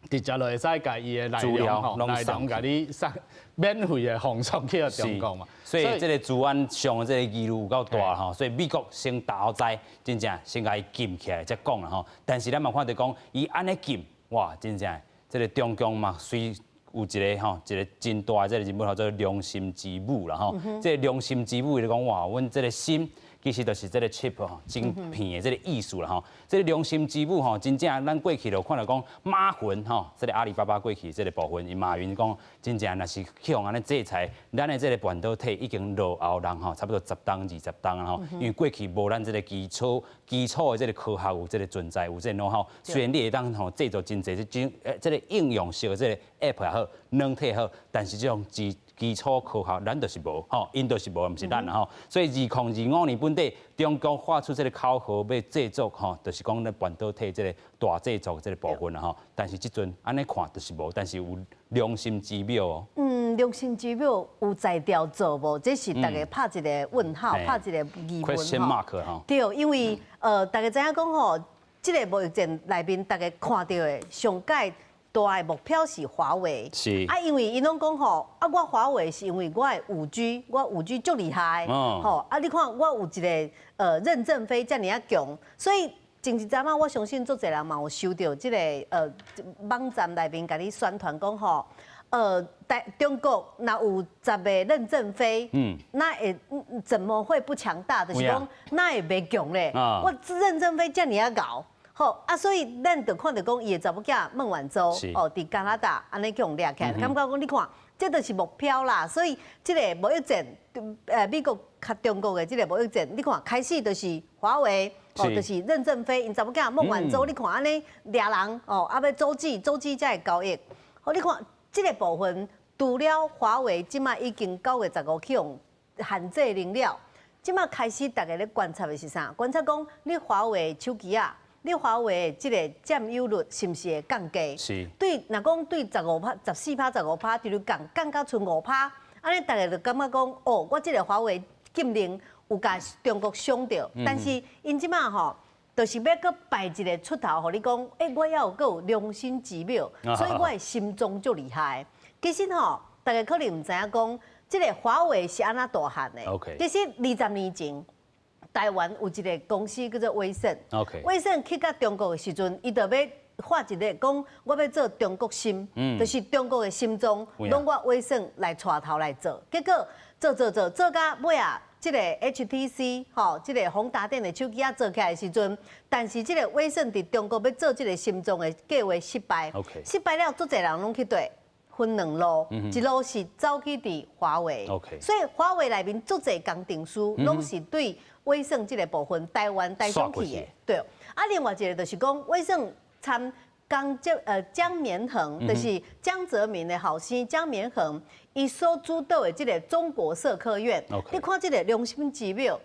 直接就會使共伊的內容吼，內容共你送免費的放送去予中國嘛。所以這個資安上的這個疑慮有夠大吼，所以美國先投資，真正先共伊禁起來才講啦吼。但是咱嘛看著講，伊按呢禁，哇，真正這個中共嘛，雖有一個吼，一個真大的這個人物叫做良心之母啦吼。這個良心之母就講哇，阮這個心。其實就是這個 chip 吼，晶片的這個意思啦吼。這個良心之母吼，真正咱過去就看著講馬雲吼，這個阿里巴巴過去這個部分，伊馬雲講真正若是去予按呢制裁，咱的這個半導體已經落後人吼，差不多10冬20冬啊吼。因為過去無咱這個基礎的這個科學有這個存在，有這個 know how。雖然你會當吼製作真濟這種這個應用式的這個 app 也好，軟體也好，但是這種基礎科學，咱就是無吼，𪜶就是無，毋是咱啦吼。所以2025年本底中國發出這個口號，欲製作吼，就是講咧半導體這個大製作這個部分啦吼。但是這陣按呢看就是無，但是有良心之繆哦。嗯，良心之繆有才調做無？這是大家拍一個問號，拍一個疑問。 Question mark 吼。對，因為大家知影講吼，這個貿易戰內面，大家看著的上蓋大的目標是華為。啊，因為𪜶攏講吼，啊，我華為是因為我的5G，我5G 足厲害，吼，啊，你看我有一個任正非遮爾仔強，所以前一陣仔我相信足濟人嘛有收著這個網站內面共你宣傳講吼，台中國若有10個任正非，那會怎麼會不強大？就是講哪會袂強咧？我任正非遮爾仔𠢕。好啊，所以咱就看著講，伊的查某囝孟晚舟哦，佇加拿大按呢去予掠起來，感覺講你看，這就是目標啦。所以這個貿易戰，美國佮中國的這個貿易戰，你看開始就是華為，哦，就是任正非，𪜶查某囝孟晚舟，你看按呢掠人哦，啊欲阻止阻止這個交易。好，你看這個部分，除了華為這馬已經9月15去予限制令了，這馬開始大家咧觀察的是啥？觀察講你華為手機仔。你華為這個佔有率是毋是會降低？對，若講對15趴、14趴、15趴，就降降到賰5趴，按呢大家就感覺講，哦，我這個華為禁令有共中國傷著，但是𪜶這馬吼，就是欲閣擺一個出頭，予你講，欸，我猶有閣有良心之繆，所以我的心臟足厲害。其實吼，大家可能毋知影講，這個華為是按怎大漢的。其實20年前，台灣有一個公司叫做威盛，威盛去到中國的時陣，伊就欲發一個講，我欲做中國心，就是中國的心臟，攏我威盛來帶頭來做。結果做做做做到尾仔，這個 HTC 吼，這個宏達電的手機仔做起來的時陣，但是這個威盛佇中國欲做這個心臟的計劃失敗，失敗了，足濟人攏去對。分兩路，一路是走去佇華為，所以華為內面足濟工程師，攏是對威盛這個部分台灣台商去的，對。啊，另外一個就是講威盛參江綿恆，就是江澤民的後生江綿恆，伊所主導的這個中國社科院，你看這個良心之繆，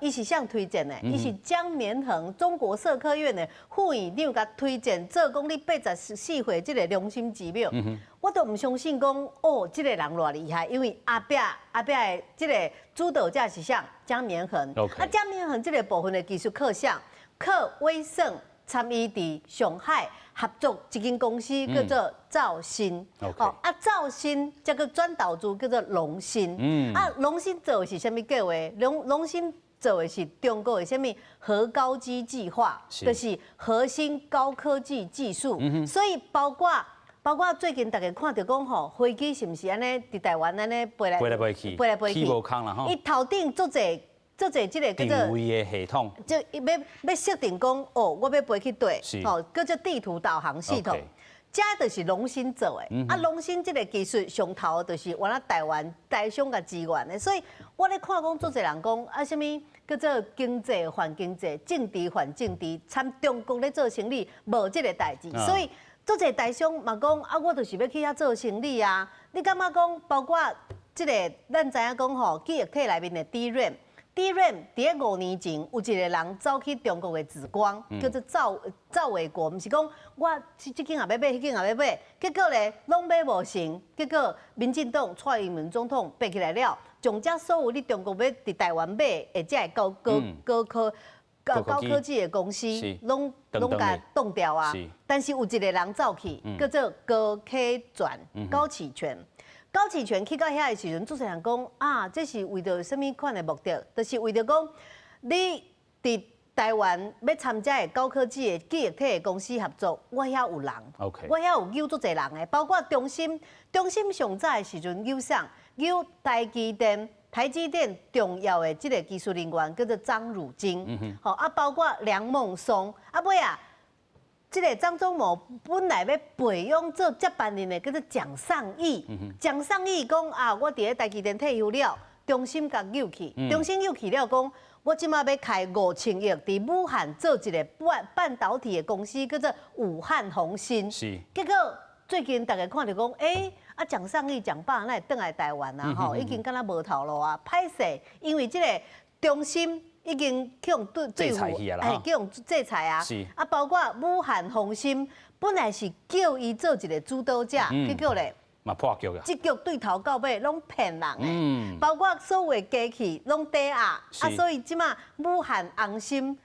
伊是啥推薦的？伊是江綿恆中國社科院的副院長共推薦，做講你84歲這個良心之繆，我都毋相信講哦，這個人偌厲害，因為後壁後壁的這個主導者是啥？江綿恆。啊，江綿恆這個部分的技術靠啥？靠威盛參與佇上海合作一間公司叫做兆芯。哦，啊，兆芯這個轉投資叫做龍芯。啊，龍芯做的是啥物計劃？龍芯做的是中國的啥物核高基計劃，就是核心高科技技術。所以包括最近大家看著講吼，飛機是毋是按呢佇台灣按呢飛來飛來飛去，飛來飛去，起無空啦吼。伊頭頂足濟足濟這個叫做定位的系統，就欲欲設定講哦，我欲飛去佗，吼，叫做地圖導航系統。這就是龍芯做的，啊，龍芯這個技術上頭就是原來台灣台商共支援的，所以我咧看講足濟人講啊，啥物叫做經濟反經濟，政治反政治，參中國咧做生意無這個代誌，所以足濟台商嘛講啊，我就是欲去遐做生意啊。你感覺講包括這個，咱知影講吼，記憶體內面的 DRAM。DRAM 佇咧5年前有一個人走去中國的紫光，叫做趙偉國，毋是講我這間也欲買，彼間也欲買，結果咧攏買無成，結果民進黨蔡英文總統爬起來了，將這所有你中國欲佇台灣買的這個高科技的公司，攏攏共凍掉啊！但是有一個人走去，叫做高啟全，高啟全。高啟全去到遐的時陣，足濟人講啊，這是為著啥物款的目的？就是為著講你佇台灣欲參這个高科技的記憶體的公司合作，我遐有人，我遐有揪足濟人的，包括中芯，中芯上早的時陣揪啥？揪台積電。台積電重要的這個技術人員叫做張汝京，吼啊，包括梁孟松，啊尾啊，這個張忠謀本來欲培養做接班人的叫做蔣尚義，蔣尚義講啊，我佇咧台積電退休了，中芯共誘去，中芯誘去了講，我這馬欲開5000億，佇武漢做一個半導體的公司，叫做武漢弘芯。結果最近大家看著講，欸，啊蔣尚義、蔣爸哪會轉來台灣啊？吼，已經敢若無頭路啊，歹勢，因為這個中芯已經去予對付，欸，去予制裁啊。啊，包括武漢弘芯本來是叫伊做一個主導者，結果咧，嘛破局啊！這局對頭到尾攏騙人的，包括所有的機器攏抵押，啊，所以這馬武漢紅芯，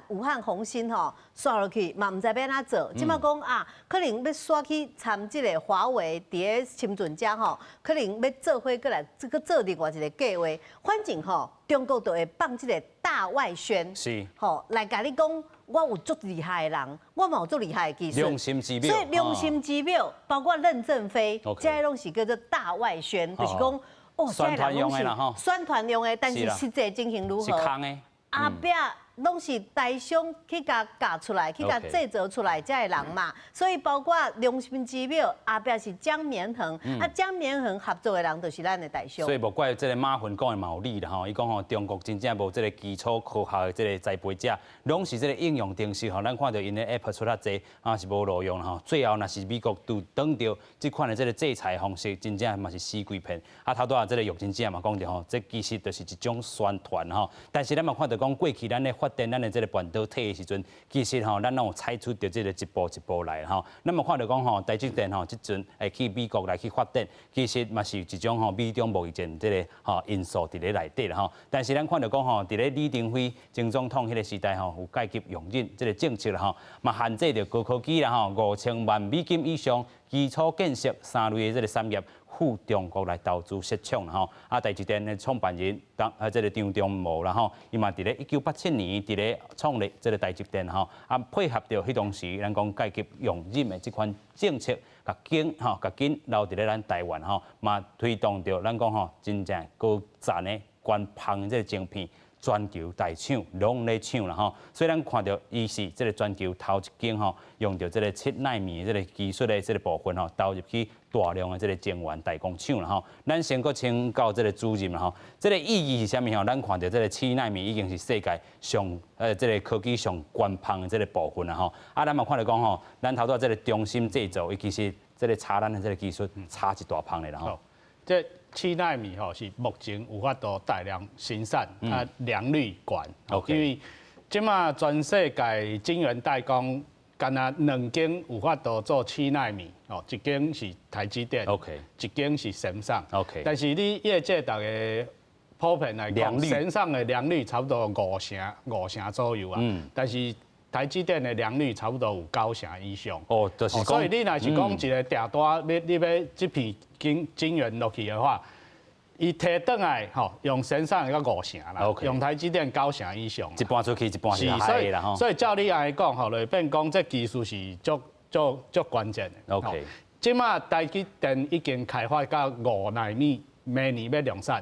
武漢弘芯吼，煞落去嘛，毋知欲按怎做。這馬講啊，可能欲煞去參這個華為佇咧深圳遮吼，可能欲做伙過來，這閣做另外一個計劃。反正吼，中國就會放這個大外宣，吼來共你講，我有足厲害的人，我嘛有足厲害的技術。良心之表，所以良心之表，包括任正非，這攏是叫做大外宣，就是講哦，宣傳用的啦吼，宣傳用的，但是實際情形如何？是空的。後壁攏是台商去共教出來，去共製造出來這的人嘛，所以包括良心之表，後壁是江綿恆，啊江綿恆合作的人就是咱的台商。所以無怪這個馬雲講的嘛有理啦吼，伊講吼中國真正無這個基礎科學的這個栽培者，攏是這個應用程式吼，咱看著𪜶的 App 出較濟，啊是無路用啦吼。最後若是美國拄當著這款的這個制裁方式，真正嘛是死規片。啊頭拄仔這個玉珍姐嘛講著吼，這其實就是一種宣傳吼。但是咱嘛看著講過去咱咧發展咱的這個半導體的時陣，其實吼咱攏有採取著這個一步一步來吼。咱嘛看著講吼，台積電吼這陣會去美國來去發展，其實嘛是一種吼美中貿易戰這個吼因素佇咧內底啦吼。但是咱看著講吼，佇咧李登輝前總統彼個時代吼，有界級容忍這個政策啦吼，嘛限制著高科技啦吼，5000萬美金以上基礎建設三類的這個產業。赴中國來投資設廠啦吼，啊，台積電的創辦人當啊，這個張忠謀啦吼，伊嘛佇咧1987年佇咧創立這個台積電吼，啊，配合著彼當時咱講界級容忍的這款政策，共根吼，共根留佇咧咱台灣吼，嘛推動著咱講吼，真正高層的官方這個晶片。全球大廠攏咧搶啦吼，所以咱看著伊是這個全球頭一間吼，用著這個7奈米的這個技術的這個部分吼，投入去大量的這個晶圓代工廠啦吼。咱先閣請教這個主任啦吼，這個意義是啥物吼？咱看著這個七奈米已經是世界上這個科技上關鍵的這個部分啦吼。啊，咱嘛看著講吼，咱頭拄這個中芯製造，伊其實這個差咱的這個技術差一大枋的啦吼。這7奈米吼是目前有法度大量生產啊，良率懸，因為這馬全世界晶圓代工，干焦兩間有法度做七奈米，哦，一間是台積電一間是三星但是你業界逐家普遍來講，三星的良率差不多5成左右啊，但是台積電的良率差不多有9成以上。哦，就是所以你若是講一個訂單，你欲這片晶圓落去的話，伊提轉來吼，用三星會到5成啦，用台積電9成以上。一半出去，一半是所以所以照你按呢講吼，就變講這技術是足足足關鍵的。這馬台積電已經開發到5奈米。明年欲量產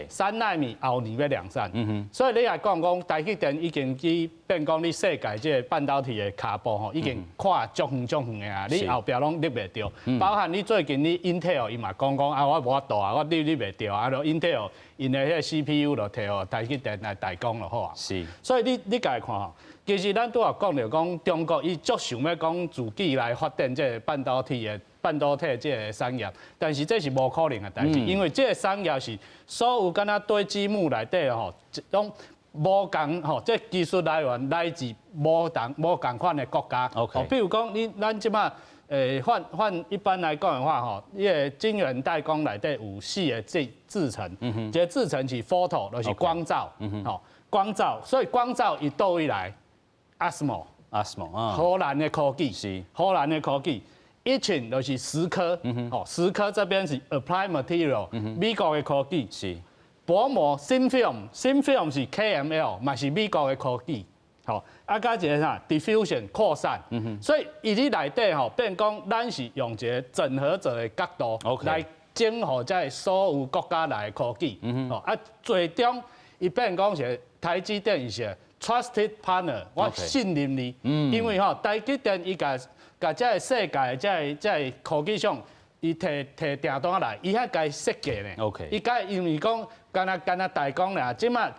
3奈米後年欲量產，所以你來講講台積電已經去變講你世界這個半導體的跤步吼，已經看足遠足遠的啊，你後壁攏入袂著。包含你最近你 Intel 伊嘛講講啊，我無法度啊，我入袂著啊，就 Intel 𪜶的彼個 CPU 就提予台積電來代工就好啊。所以你家己看吼，其實咱拄仔講著講中國伊足想欲講自己來發展這個半導體的。半導體這個產業，但是這是無可能的代誌，因為這個產業是所有敢若堆積木內底吼，攏無仝吼，這技術來源來自無仝款的國家。比如講你咱這馬換一般來講的話吼，伊個晶圓代工內底有四個製程，一個製程是 photo，就是光罩，吼光罩，所以光罩伊佗位來？ASML， ASML 啊，荷蘭的科技，荷蘭的科技。一寸就是蝕刻，哦，蝕刻這邊是 Applied Material，美國的科技。薄膜 Thin Film，Thin Film 是 KML，嘛是美國的科技。吼，啊，佮一個啥 Diffusion 擴散。所以伊佇內底吼，變講咱是用一個整合者的角度來整合這所有國家來的科技，哦啊，最終伊變講是台積電是 trusted partner，我信任你，因為吼台積電伊共共這个世界的這个科技廠，伊提提訂單來，伊遐共設計呢。 伊共因為講，敢若代工爾，這馬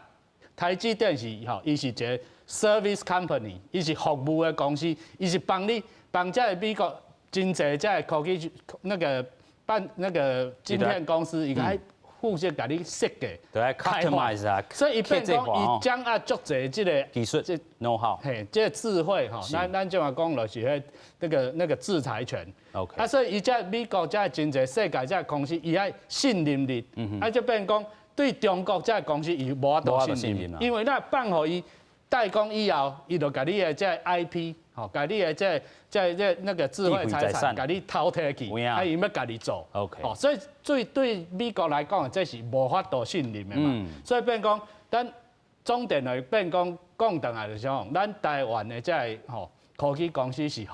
台積電是吼，伊是一个 service company，伊是服務的公司，伊是幫你幫這个美國真濟這个科技那個辦那個晶片公司，伊愛負責共你設計，對，customize 啊，所以伊變講伊掌握足濟這个技術，這 know how，嘿，這个智慧吼，咱這馬講就是彼那個智財權。 啊，所以伊這美國這真濟世界這公司，伊愛信任你，啊，就變講對中國這公司伊無法度信任，因為咱放予伊代工以後，伊就共你的這 IP，吼，共你的這那個智慧財產，共你偷提去，啊，伊欲家己做。 哦，所以對美國來講，這是無法度信任的嘛。所以變講，咱總電來變講講轉來就是講，咱台灣的這个吼科技公司是予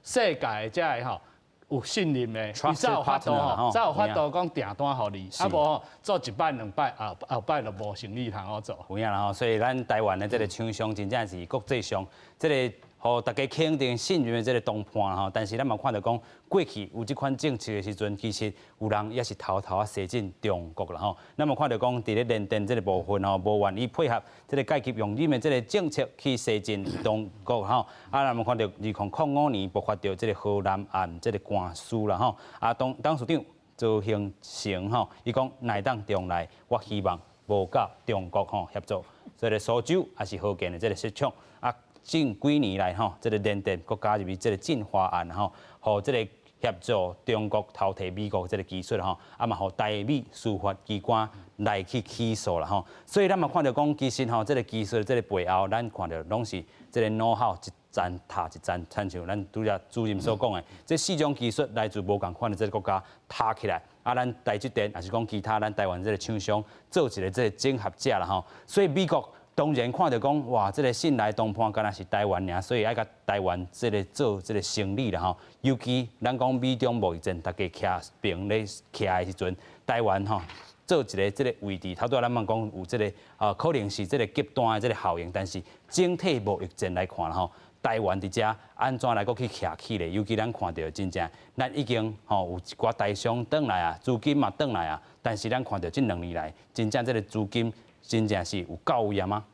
世界的這个吼有信任的，伊才有法度吼，才有法度講訂單予你，啊無吼做一擺兩擺，後後擺就無生意通好做。有影啦吼，所以咱台灣的這个廠商真正是國際上這个予大家肯定信任的這个同伴吼。但是咱嘛看著講，過去有這款政策的時陣，其實有人也是偷偷仔西進中國啦吼。咱嘛看著講，佇咧聯電這个部分吼，無願意配合這个界級容忍的這个政策去西進中國吼。啊，咱嘛看著2005年爆發著這个河南案這个官司啦吼。啊，當董事長曹興誠吼，伊講若會當重來，我希望無佮中國吼協作，這个蘇州抑是河間的這个設廠啊。近幾年來吼，這个聯電閣加入去這个進化案吼，予這个協助中國偷提美國這个技術吼，啊嘛予台美司法機關來去起訴啦吼。所以咱嘛看著講，其實吼，這个技術這个背後，咱看著攏是這个 know how 一層疊一層，親像咱拄才主任所講的，這四種技術來自無仝款的這个國家疊起來，啊，咱台積電抑是講其他咱台灣這个廠商做一个這个整合者啦吼。所以美國當然看著講，哇，這个信賴同伴敢若是台灣爾，所以愛共台灣這个做這个生意啦吼。尤其咱講美中貿易戰，大家徛平咧徛的時陣，台灣吼做一个這个位置，頭拄仔咱嘛講有這个啊，可能是這个極端的這个效應，但是整體貿易戰來看吼，台灣佇遮按怎來閣去徛起咧？尤其咱看著真正，咱已經吼有一寡台商轉來啊，資金嘛轉來啊，但是咱看著這兩年來，真正這个資金真正是有到位啊嗎？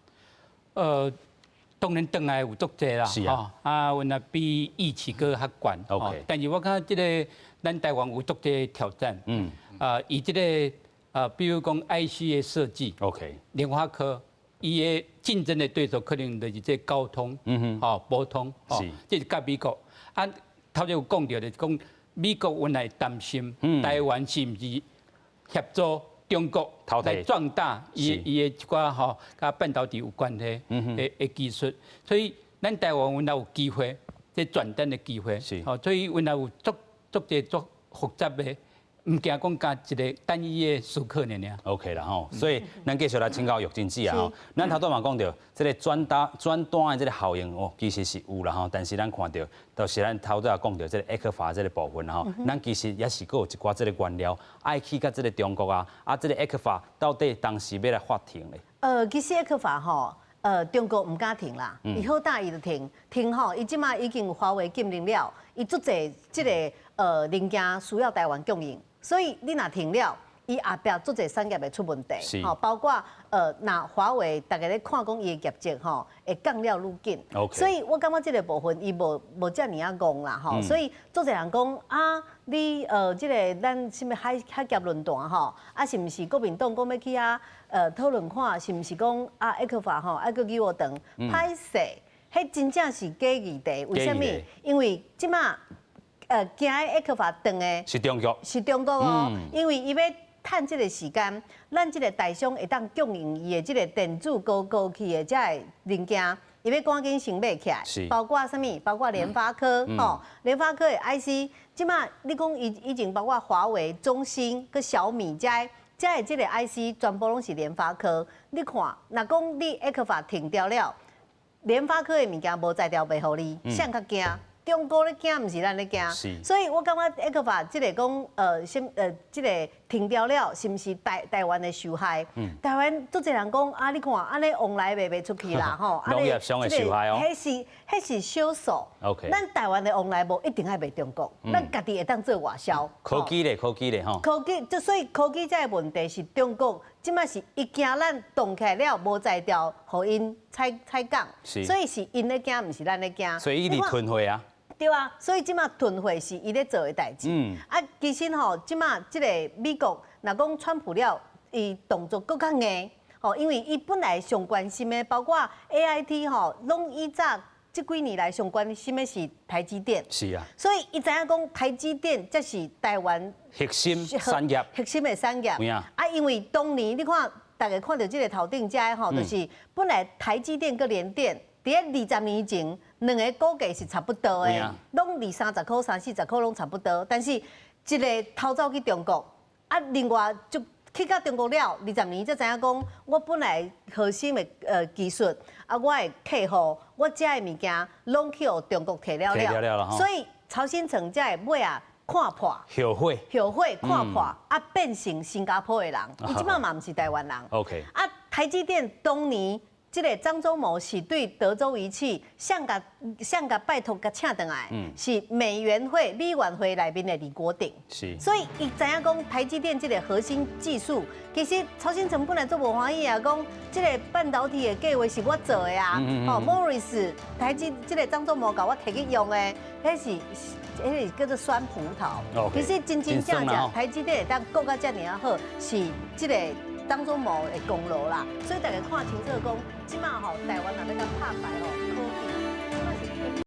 當然轉來有足濟啦，啊，阮若比預期閣較懸。 但是我感覺這个咱台灣有足濟挑戰。啊，以這个啊，比如講 IC 的設計。 聯發科，伊的競爭的對手可能就是這高通，吼，博通，吼，這是佮美國。啊，頭先有講著就是講美國原來擔心台灣是毋是協助中國來壯大伊的一寡吼，佮半導體有關係的技術，所以咱台灣原來有機會，這轉單的機會，吼，所以原來有足足濟足複雜的，毋驚講共一个單一的思考爾爾。 OK 啦吼，所以咱繼續來請教玉珍姐啊吼。咱頭拄嘛講著，這个轉單轉單的這个效應哦，其實是有啦吼。但是咱看著，就是咱頭拄仔講著這个 ECFA 這个部分吼，咱其實也是閣有一寡這个原料愛去佮這个中國啊，啊，這个 ECFA 到底當時欲來發停咧？其實 ECFA 吼，中國毋敢停啦，伊好膽伊就停，停吼，伊這馬已經有華為禁令了，伊足濟這个零件需要台灣供應。所以你若停了，伊後壁足濟產業會出問題，吼，包括若華為逐家咧看講伊的業績吼會降了愈緊，所以我感覺這个部分伊無遮爾仔戇啦吼，所以足濟人講啊，你這个咱啥物海峽論壇吼，啊是毋是國民黨講欲去遐討論看是毋是講啊 ECFA 吼愛閣叫我轉，歹勢，彼真正是假議題，為啥物？因為這馬驚 ECFA 斷的是中國，是中國哦，因為伊欲趁這个時間，咱這个台商會當供應伊的這个電子高高級的這个零件，伊欲趕緊先買起來，包括啥物？包括聯發科，吼，聯發科的 IC，這馬你講伊已經包括華為、中興、佮小米這這的這个 IC 全部攏是聯發科。你看，若講你 ECFA 停掉了，聯發科的物件無材料賣予你，誰較驚？中國咧驚，毋是咱咧驚。所以我感覺 ECFA 這個講，先這個停掉了，是毋是台灣會受害？台灣足濟人講啊，你看按呢往來賣袂出去啦，吼。農業上會受害哦。彼是少數。 咱台灣的往來無一定愛賣中國，咱家己會當做外銷。科技咧，科技咧，吼。科技，就所以科技這個問題是中國這擺是伊驚咱動起來了無才調，予𪜶採港。所以是𪜶咧驚，毋是咱咧驚。所以伊佇囤貨啊。對啊，所以這擺囤貨是伊咧做的代誌。啊，其實吼，這擺這個美國，若講川普了，伊動作閣較硬，吼，因為伊本來上關心的，包括 AIT 吼，攏以早這幾年來上關心的是台積電。所以伊知影講台積電才是台灣核心產業。核心的產業。啊，因為當年你看，大家看著這個頭頂遮吼，就是本來台積電佮聯電，佇咧20年前，兩个股價是差不多的，攏二三十箍、三四十箍攏差不多。但是一个偷走去中國，啊，另外就去到中國了，二十年才知影講，我本來核心的技術，啊，我的客戶，我遮的物件攏去予中國提了了，所以曹興誠才會尾仔看破，後悔，後悔看破，啊，變成新加坡的人，伊這擺嘛毋是台灣人。 啊，台積電當年，這個張忠謀是對德州儀器上共上共拜託共請轉來，是美元會內面的李國鼎。所以伊知影講台積電這個核心技術，其實曹興誠本來足無歡喜啊，講這個半導體的計劃是我做的啊，哦，莫里斯台積這個張忠謀共我提去用的，彼是叫做酸葡萄。其實真真正正台積電會當過甲遮爾仔好，是這個張忠謀的功勞啦。所以大家看清楚講，這擺吼台灣若欲共拍敗吼，科技。